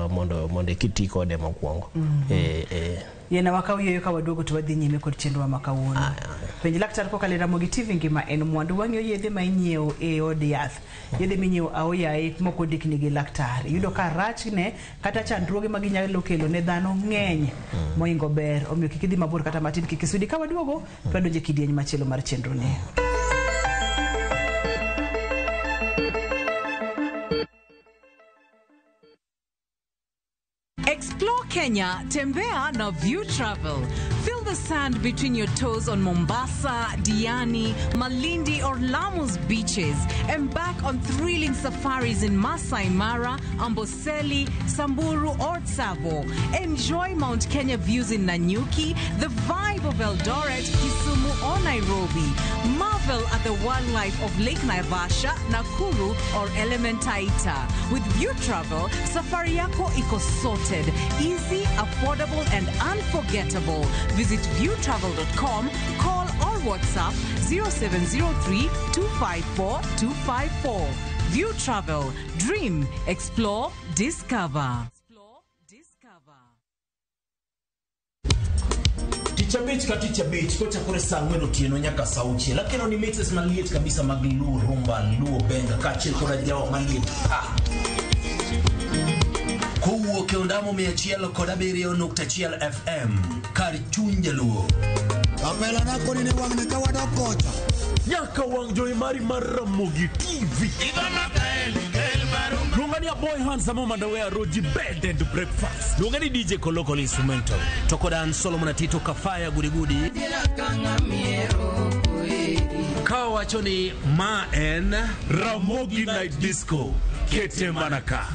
mondo eka iti kode mokwongo. E. Yiena wakaw yueyo, ka waduogo to wadhi nyime kod chenrowa ma kawuono. Penj Laktar kokalo e Ramogi TV. Ngima en mwandu. Wang'iyo yedhe ma inyiewo e od yath, yedhe minyiewo aoyaye mok ondikni gi laktar. Iyudo ka rachne kata chandruoge ma ginyalo kelo ne dhano ng'eny moingo ber. Omiyo kik idhi mabor kata matin, kik isudi. Ka waduogo to wadonjo e kidieny machielo mar chenro ni. Explore Kenya, tembea na View Travel. Feel the sand between your toes on Mombasa, Diani, Malindi, or Lamu's beaches. Embark on thrilling safaris in Masai Mara, Amboseli, Samburu, or Tsavo. Enjoy Mount Kenya views in Nanyuki, the vibe of Eldoret, Kisumu, or Nairobi. Marvel at the wildlife of Lake Naivasha, Nakuru, or Elementaita. With View Travel, safari yako iko sorted. Easy, affordable, and unforgettable. Visit viewtravel.com, call or WhatsApp 0703 254 254. View Travel. Dream, explore, discover. Tich Abich ka Tich Abich kochakore saa 4 otieno nyaka saa 6, akelo ni mixes maliet kabisa mag Luo rumba, Luo benga kaachiel koda jawa maliet pa kowuok e ondamo 107.1 FM, kar chuny Jaluo. Kapela nakoni ni wang'ni ka wadok kocha. Nyaka wang' jowi mari mar Ramogi TV. Luonga ni Aboy Handsome Mandawe Roji Bed and Breakfast. Luonga ni DJ Kolokol Instrumental. To koda an Solomon Atito Kafaya Gudigudi. Ka wacho ni ma en Ramogi Night Disco. Kete mana ka.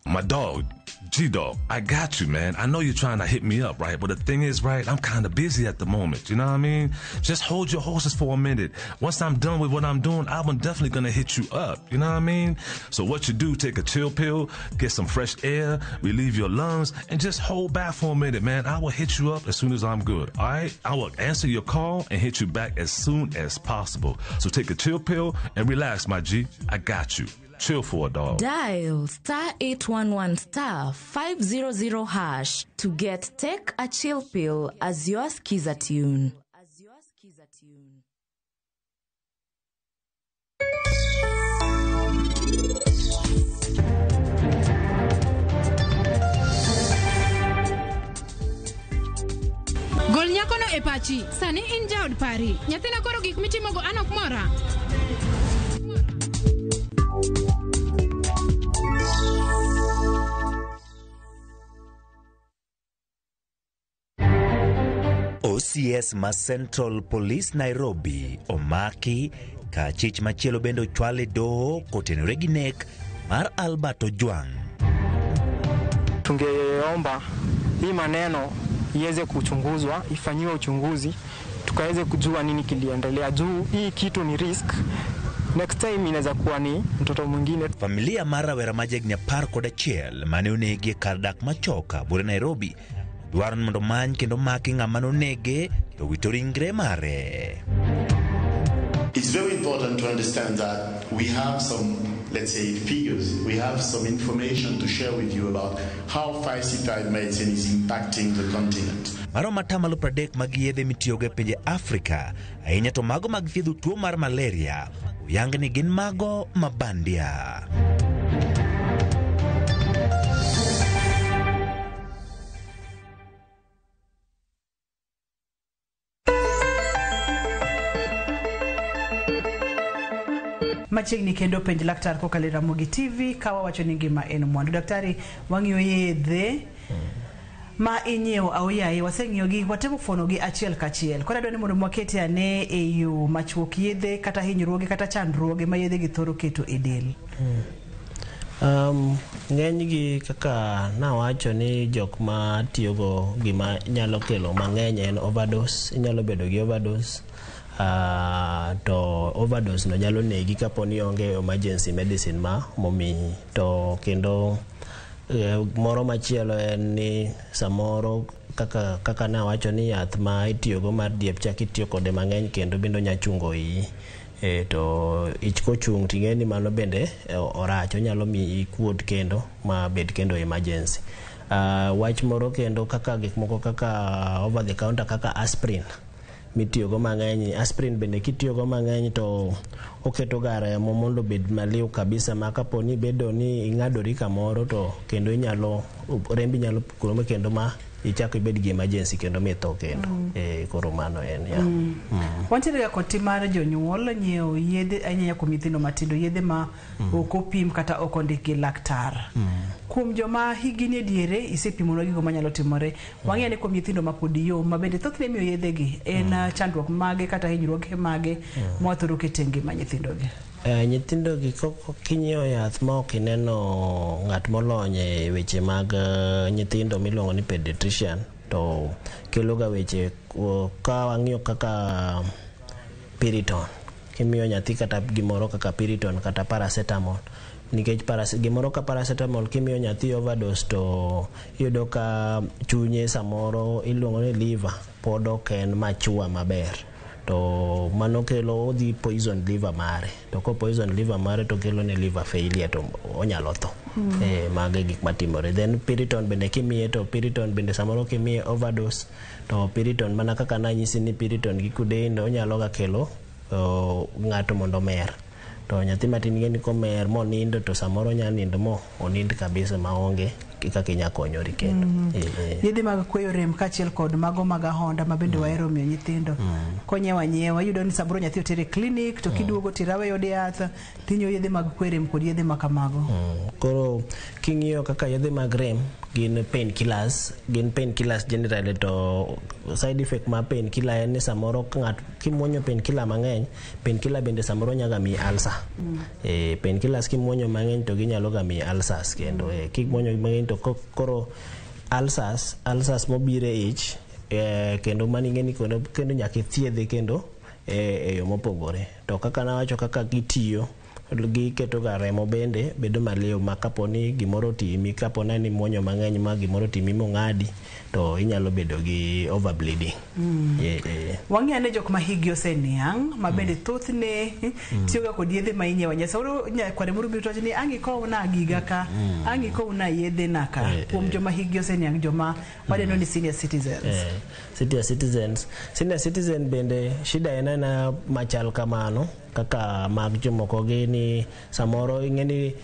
My dog, G Dog, I got you, man. I know you're trying to hit me up, right? But the thing is, right, I'm kind of busy at the moment. You know what I mean? Just hold your horses for a minute. Once I'm done with what I'm doing, I'm definitely gonna hit you up. You know what I mean? So what you do, take a chill pill, get some fresh air, relieve your lungs, and just hold back for a minute, man. I will hit you up as soon as I'm good. All right? I will answer your call and hit you back as soon as possible. So take a chill pill and relax, my G. I got you. Chill for a dog. Dial *811 *500 hash to get Take a Chill Pill as your skiza tune. Gol nyakono e pachi. Sani in jaod pari. Nyathina koro gik mitimogo an ok mora. OCS ma Central Police Nairobi omaki ka chich machielo bende ochwal e doho kotenore gi nek mar Albert Ojwang. Tungeomba hii maneno iweze kuchunguzwa, ifanyiwe uchunguzi, tukaweze kujua nini kiliendelea, juu hii kitu ni risk. Next time inaweza kuwa ni mtoto mwingine. Familia mar rawera ma jahigni 11 mane onegi e kar dak Machoka bure Nairobi dwaro ni mondo many kendo maki ng'ama nonege to wito ringre mare. It's very important to understand that we have some, let's say, figures, we have some information to share with you about how falsified medicine is impacting the continent. Maromo 30% mag yedhe mitiyogo e pinje Afrika, ahinya to mago mag thiedho tuo mar malaria, oyang ni gin mago mabandia. Machiegni kendo penj laktar kokalo e Ramogi TV ka wawacho ni ngima en mwandu. Daktari, wang'iyo yedhe ma inyiewo aoyaye, waseng'iyogi, watemo fuonogi achiel kachiel. Koro adwa ni mondo wakete ane e yo machuok yedhe kata hinyruoge kata chandruoge ma yedhe gi thoro keto e del. Ng'enygi kaka nawacho ni jok ma tiyogo gima nyalo kelo mang'eny en overdose. Inyalo bedo gi overdose, to overdose no nyalo negi kapo ni onge emergency medicine ma momiyi. To kendo moro machielo en ni samoro kaka nawacho ni yath ma itiyogo mar diep cha kitiyo kode mang'eny kendo bende onya chungo iyi. To ich kochung' ting'e ni mano bende orach, onyalo miyi kuot kendo ma bed kendo emergency. Wach moro kendo kaka gik moko kaka over the counter kaka aspirin mitiyogo mang'eny. Aspirin bende kitiyogo mang'eny to oketo ga remo mondo obed maliw kabisa, ma kapo ni ibedo ni ing'adori kamoro to kendo inyalo rembi nyalo pukore kendo ma ichak ibed gi emergency kendo mitho kendo. Koro mano en ya. Wantiere ga kod tim mar jonyuol nyiewo yedhe ahinya kuom nyithindo matindo, yedhe ma ok opim kata ok ondik gi laktar. Kuom joma higi nie diere isepimonwa gigo manyalo timore. Wang'eyo ni kuom nyithindo mapod yom ma bende thothne imiyo yedhe gi en chandruok mage kata hinyruoge mage mwathoro keto e ngima nyithindo gi. Nyithindo gi kinyiewo yath ma ok ineno ng'at molony e weche mag nyithindo miluongo ni pediatrician to kelo ga weche. Ka wang'iyo kaka Piriton, kimiyo nyathi kata gimoro kaka Piriton kata paracetamol, nikech gimoro ka paracetamol kimiyo nyathi overdose to iyudo ka chunye samoro iluongo ni liver pod ok en mature maber, to mano kelo odhi poison liver mare, to ko poison liver mare to kelo ne liver failure to onyalo tho. Mago e gik matimore. Then Piriton bende kimiye, to Piriton bende samoro kimiye overdose to Piriton, mana kaka nanyisi ni Piriton gi codeine onyalo ga kelo ng'ato mondo omer, to nyathi matin ing'e ni komer monindo to samoro onya nindo mo onind kabisa maonge kaka inya konyori kendo. Yedhe mag kweyo rem kaachiel kod mago mag ahonda ma bende wahero miyo nyithindo. Konyiewo anyiewa, iyudo ni samoro nyathi otere e klinik to kiduogo tirawe yud yath tinyiewo yedhe mag kwe rem kod yedhe ma kamago. Koro king'iyo kaka yedhe mag rem gin pain killers, gin pain killers generally, to side effect mar pain killer en ni samoro ng'at kimuonyo pain killer mang'eny, pain killer bende samoro nyaga miyi ulcer. Pain killers kimuonyo mang'eny to ginyalo ga miyi ulcers kendo. Kimuonyo mang'eny to koro ulcers mobiro e ich, kendo mano ing'e ni kendo nyaka ithiedhe kendo e yo mopogore. To kaka nawacho kaka gitiyo, giketo ga remo bende bedo maliw ma kapo ni gimoro otimi, kapo ni imuonyo mang'eny ma gimoro otimi mong'adi, to inyalo bedo gi overbleeding. Wang'eyo ane jok ma higi oseniang' ma bende thothne tiyoga kod yedhe ma inyiewo anyiewa. Samoro nyakware moro biro to wacho ni ang' ikowna giga ka, ang' ikowna yedhe na ka. Kuom joma higi oseniang', joma wadendo ni senior citizens. Senior citizens. Senior citizen bende shida en aena machal kamano kaka mag jomoko gi ni samoro ing'e ni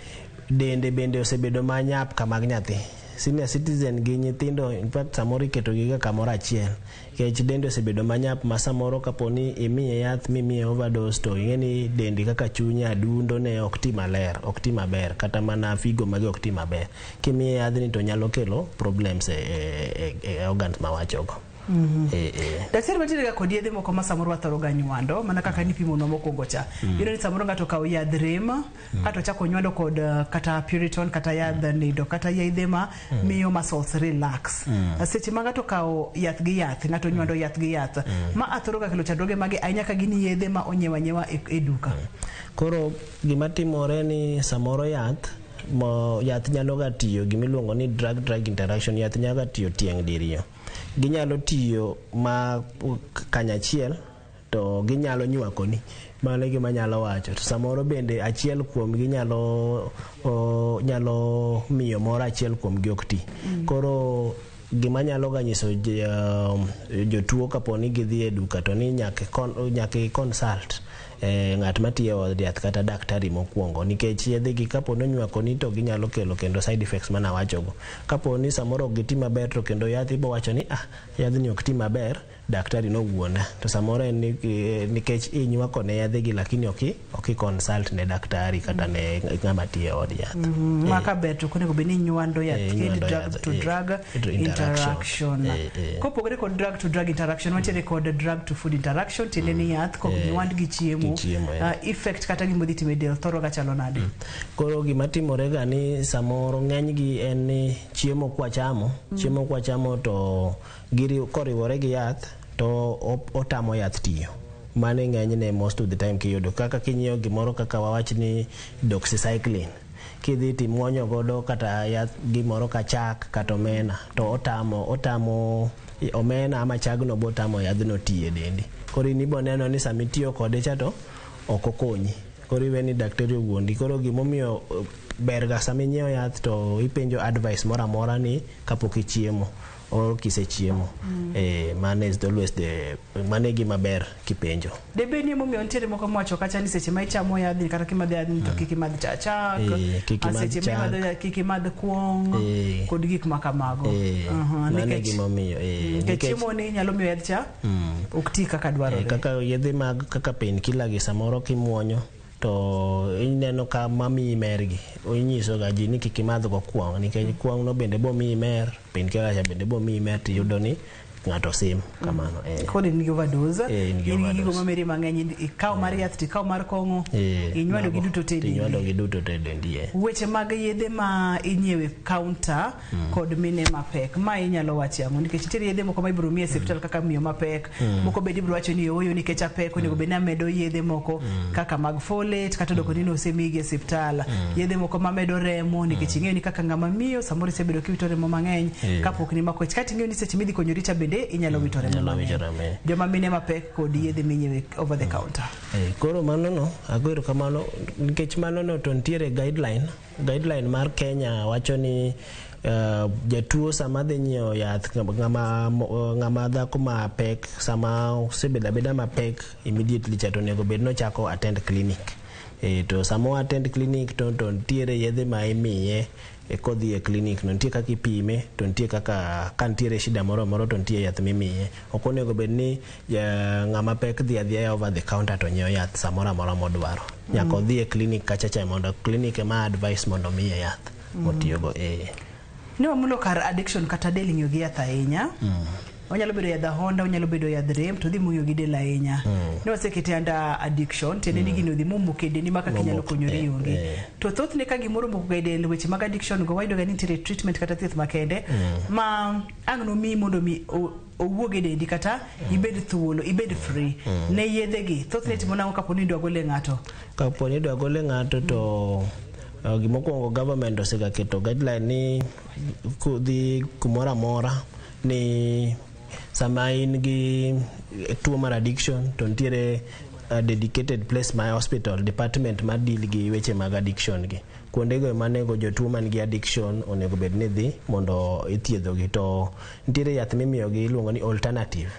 dende bende osebedo manyap ka mag nyathi. Senior citizen gi nyithindo in fact samoro iketo gi ga kamoro achiel nikech dende osebedo manyap ma samoro kapo ni imiye yath mimiye overdose to ing'e ni dendi kaka chunye, adundo ne ok ti maler, ok ti maber, kata mana figo mage ok ti maber. Kimiye yadhni to nyalo kelo problems e organs mawachogo. Daktari, mantiere ga kod yedhe moko ma samoro wathoro ga nywando mana kaka nipimonwa mokwongo cha. Iyudo ni samoro ng'ato okawo yadh rem kato ochako nywando kod kata Piriton kata yadh nindo kata yedhe ma miyo muscles relax. Seche ma ng'ato okawo yath gi yath, ng'ato nywando yath gi yath, ma athoro ga kelo chandruoge mage ahinya ka gin yedhe ma onyiew anyiewa e duka. Koro gima timore ni samoro yath mo yath nyalo ga tiyo gimiluongo ni drug drug interaction. Yath nyalo ga tiyo tieng' diriyo, ginyalo tiyo ma kanyachiel to ginyalo nywakoni, mano e gima anyalo wacho. To samoro bende achiel kuomgi nyalo miyo moro achiel kuomgi ok ti. Koro gima anyalo ga nyiso jotuo kapo ni gidhi e duka to ni nyaka i consult ng'at matiyo e od yath kata daktari mokwongo, nikech yedhe gi kapo ni onywakoni to ginyalo kelo kendo side effects manawachogo. Kapo ni samoro ok giti maber to kendo yath ibo wacho ni ah, yadhni ok ti maber. daktari nowuonda to samoro en nikech inywako ne yadhe gi lakini ok i consult ne daktari kata ne ng'ama tiyo e od yath. Ma ka ber to ok onego bed ni inywando yath Eh, kendi inywando drug yath, to drug interaction. interaction. Kopogore kod drug to drug interaction, wantiere kod drug to food interaction, tiende ni yath kok nywand gi chiemo, Gi chiemo, effect kata gima dhi timo e del thoro ga chalo nade? Koro gima timore ga ni samoro ng'eny gi en ni chiemo kwachamo, chiemo kwachamo to giri koriwore gi yath to otamo yath tiyo. Mano e ng'enyne most of the time kiyudo kaka kinyiewo gimoro kaka wawach ni doxycycline, kidhi timuonyo godo kata yath gimoro ka chak kata omena to otamo omena ama chagno botamo yadhno tiyo e dendi. Koro in ibo neno ni sama itiyo kode cha to ok okonyi. Koro iwe ni daktari owuondi. Koro gimomiyo ber ga sama inyiewo yath to ipenjo advice moro amora ni kapok ichiemo or kisechiemo. Mano is always the mano e gima ber kipenjo. Debed ni emomiyo nitiere moko mowacho kacha ni seche ma ichamo yadhni kata kimadho yadhni to kik imadh chak, Kik ah, imadh seche ma chak. imadho yath kik imadh kuong kod gik ma kamago. Mano e gimomiyo. Nikech chiemo ni nyalo miyo yath cha ok ti kaka dwarore. Kaka yedhe mag kaka painkiller gi samoro kimuonyo to ineno ka mamiyi mer gi inyiso ga ji ni kik imadh go kuong nikech kuong no bende bomiyi mer, painkiller cha bende bomiyi mer tiyudo ni ng'ato sim kamano. Koro in gi overdose, In gi in gi gigo overdose. mameri mang'eny, ikaw mar yath to ikaw mar kong'o, inywando gi mago. duto te e dendi. Tinywando gi duto te e dendi. Weche mag yedhe ma inyiewe e counter kod mine mapek, ma inyalo wacho ang'o? Nikech nitiere yedhe moko ma ibiro miyi e osiptal kaka miyo mapek, moko bende ibiro wacho ni ooyo nikech apek onego bed ni amedo yedhe moko kaka mag folate kata odoko ni nosemigi e osiptal, yedhe moko mamedo remo nikech ing'eyo ni kaka ng'ama miyo samoro isebedo kiwito remo mang'eny kapok nimako ich, kaeto ing'eyo ni seche midhi konyori cha bende inyalo wito remo Inyalo wito mang'eny. remo, Joma mine mapek kod yedhe minyiewe over the counter. Koro mano no ago erokamano nikech mano no to nitiere guideline mar Kenya wacho ni jatuo sama dhi nyiewo yath ng'ama dhako mapek sama osebedo abeda mapek immediately cha to onego bed nochako attend clinic. To sama o attend clinic to nitiere yedhe ma imiye kodhi e clinic no nitie kaka ipime to nitie kaka ka nitiere shida moro amora to nitie yath mimiye. Ok onego bed ni ng'ama pek dhi adhiya over the counter to nyiewo yath samoro amora modwaro. Nyaka odhi e clinic kacha cha mondo clinic ema advice mondo omiye yath motiyogo. Ne wamulo kar addiction kata del ng'iyo gi yath ahinya. Onyalo bedo yadh ahonda, onyalo bedo yadh rem, to dhi mung'iyo gi del ahinya. Ne wasekete under addiction, tiende ni gino dhi momoko e dendi ma kaka inyalo Momoko, konyori onge. To thothne ka gimoro omoko ga e del, weche mag addiction go wayudo ga ni nitiere treatment kata thieth makende ma ang' nomiyi mondo mi owuog e dendi kata ibed thuolo, ibed free ne yedhe gi. Thothne timo nang'o kapo ni idwa gole ng'ato? Kapo ni idwa gole ng'ato to gimokwongo government osega keto guideline ni kudhi kumoro amora ni sama in gi tuo mar addiction to nitiere a dedicated place ma hospital department ma deal gi weche mag addiction gi kuondego ema nego jotuo man gi addiction onego bed ni dhi mondo ithiedhogi to nitiere yath mimiyogi iluongo ni alternative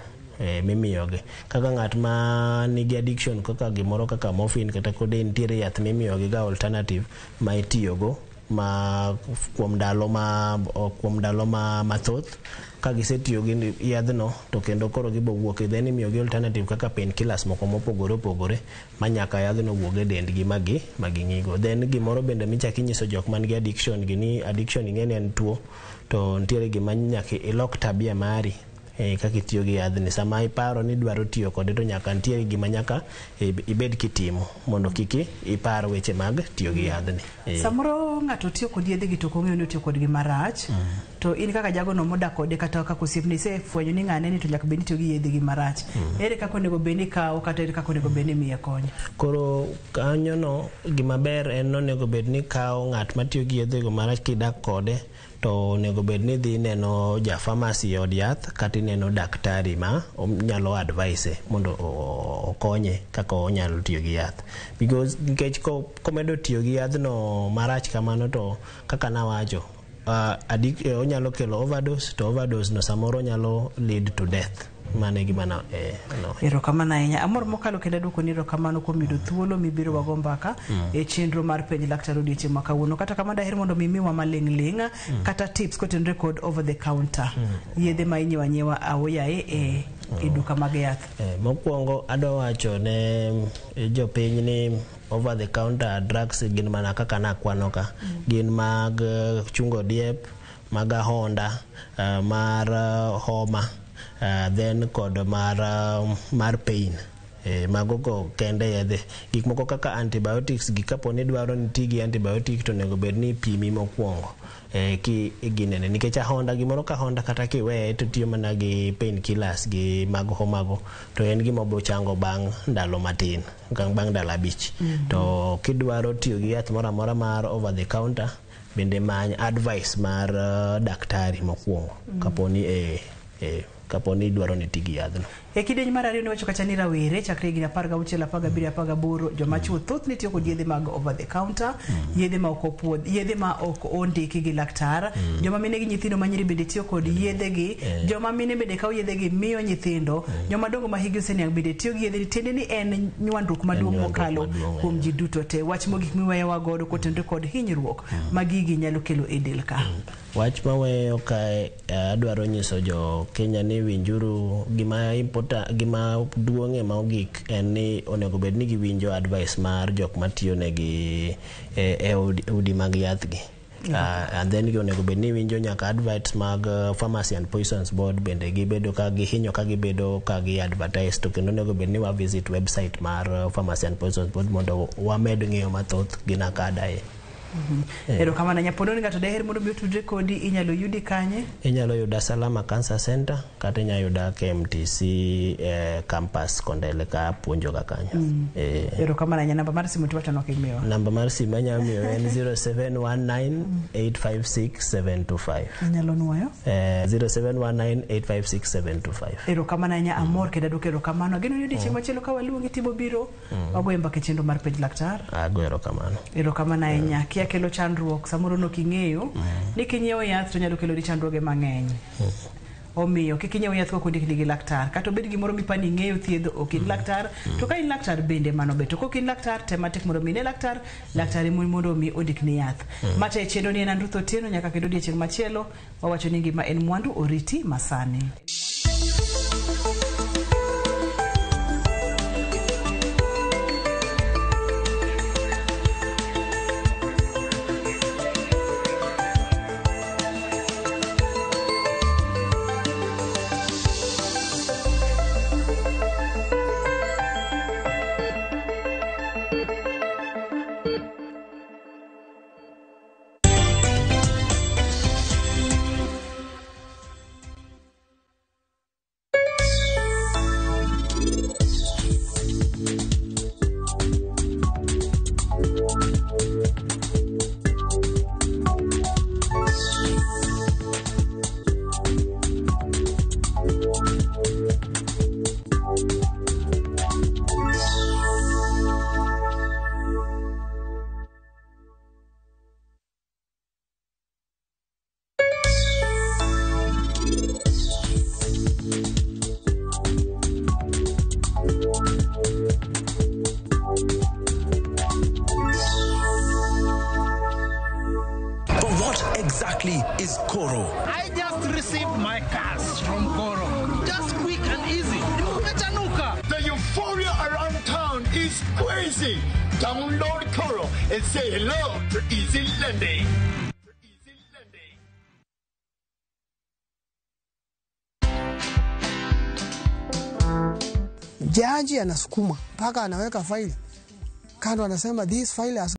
mimiyogi kaka ng'at ma nigi addiction kaka gimoro kaka morphine kata codeine, nitiere yath mimiyogi ga alternative ma itiyogo ma kuom ndalo ma mathoth ka gisetiyo gi yadhno to kendo koro gibo wuok then imiyogi alternative kaka painkillers moko mopogore opogore ma nyaka yadhno wuog e dendgi ma ging'igo. Then gimoro bende michako inyiso jok man gi addiction gi ni addiction ing'e ni en tuo to nitiere gima nyaka ilok tabia mari kaka itiyo gi yadhni. Sama iparo ni idwaro tiyo kode to nyaka nitie gima nyaka ibed kitimo mondo kik ipar weche mag tiyo gi yadhni. Samoro ng'ato tiyo kod yedhe gi to ok ong'eyo ni otiyo kodgi marach. To in kaka jagono modak kode kata kaka osiepne isefwenyo ni ng'ane ni to nyaka bed ni tiyo gi yedhe gi marach. Ere kaka onego bed ni ikawo kata ere kaka onego bed ni imiye kony? Koro kanyono gima ber en onego bed ni kawo ng'at matiyo gi yedhego marach kidak kode to onego bed ni idhi neno ja pharmacy e od yath kata ineno daktari ma nyalo advise mondo okonye kaka onyalo tiyo gi yath because nikech komedo tiyo gi yadhno marach kamano to kaka nawacho onyalo kelo overdose to overdose no samoro nyalo lead to death. Mano e gima na, no. Erokamano ahinya. Amor mokalo kendo aduoko ni erokamano kuom yudo thuolo mibiro wago mbaka e chenro mar penj laktar odiochieng' ma kawuono. Kata kamano daher mondo mi imiwa maling' ling' kata tips kotenore kod over the counter. Yedhe ma inyiewo anyiewa aoyaye e e duka mag yath. Mokwongo adwa wacho ne jopiny ni over the counter drugs gin mana kaka nakwano ka. Gin mag chungo diep, mag ahonda, mar homa, then kod mar pain. Mago go kende yedhe. Gik moko kaka antibiotics gi kapo ni dwaro ni ti gi antibiotic to onego bed ni ipimi mokwongo ki ginene, nikech ahonda gimoro ka ahonda kata kiweye to tiyo mana gi pain killers gi mag homago to en gima obiro chango bang' ndalo matin, bang' ndalo 5. To kidwaro tiyo gi yath moro amora mar over the counter, bende many advice mar daktari mokwongo kapo ni idwaro ni ti gi yadhno. E kidieny mar ariyo niwacho kacha ni rawere chakre higni 16, 17, 18 joma chuo thothne tiyo kod yedhe mag over the counter, yedhe ma ok opuodh, yedhe ma ok ondiki gi laktar. Joma mine gi nyithindo manyiri bende tiyo kod yedhe gi, joma mine bende kawo yedhe gi miyo nyithindo, joma dongo ma higi oseniang' bende tiyo gi yedhe. Tiende ni en nywandruok maduong' mokalo kuom ji duto te. Wach mogik miweyowa godo kotenore kod hinyruok ma gigi nyalo kelo e del ka. Wach maweyo kae adwaro nyiso jo Kenya ni winjuru gima important, gima duong' ema ogik en ni onego bed ni giwinjo advice mar jok matiyo negi e udi mag yath gi. And then onego bed ni winjo nyaka advice mag Pharmacy and Poisons Board bende gibedo ka gihinyo ka gibedo ka gi advertise, to kendo onego bed ni wa visit website mar Pharmacy and Poisons Board mondo wamed ng'eyo mathoth gi NACADA. Erokamano Nyapondo, ni ng'ato deher mondo mi otudre kodi, inyalo yudi kanye? Inyalo yuda Salama Cancer Center kata inyalo yuda KMTC campus Kondele ka puonjo ga kanyo. Erokamano ahinya. Namba mar simu tiwacho nok imiwa. Namba mar simu anyalo miyo en 0719 856 725. Inyalo nuoyo? 0719 856 725. Erokamano ahinya, amor kendo aduoko erokamano. Ageno ni odiechieng' machielo ka waluongi tibo biro wagoyo mbaka e chenro mar penj laktar. Ago erokamano. Erokamano ahinya. Kia kelo chandruok samoro nok ing'eyo ni kinyiewo yath to nyalo keloni chandruoge mang'eny. Omiyo kik inyiew yath kok ondikni gi laktar, kata obed gimoro mipani ing'eyo thiedho ok in laktar, to ka in laktar bende mano ber, to kok in laktar tem matek mondo mi ine laktar, laktar ema mondo mi ondikni yath. Mata e chenro ni en an Ruth Otieno, nyaka kendo odiechieng' machielo wawacho ni ngima en mwandu, oriti masani. Exactly is Koro. I just received my cash from Koro. Just quick and easy. The euphoria around town is crazy. Download Koro and say hello to easy lending. Jaji anasukuma mpaka anaweka faili kando, anasema this file has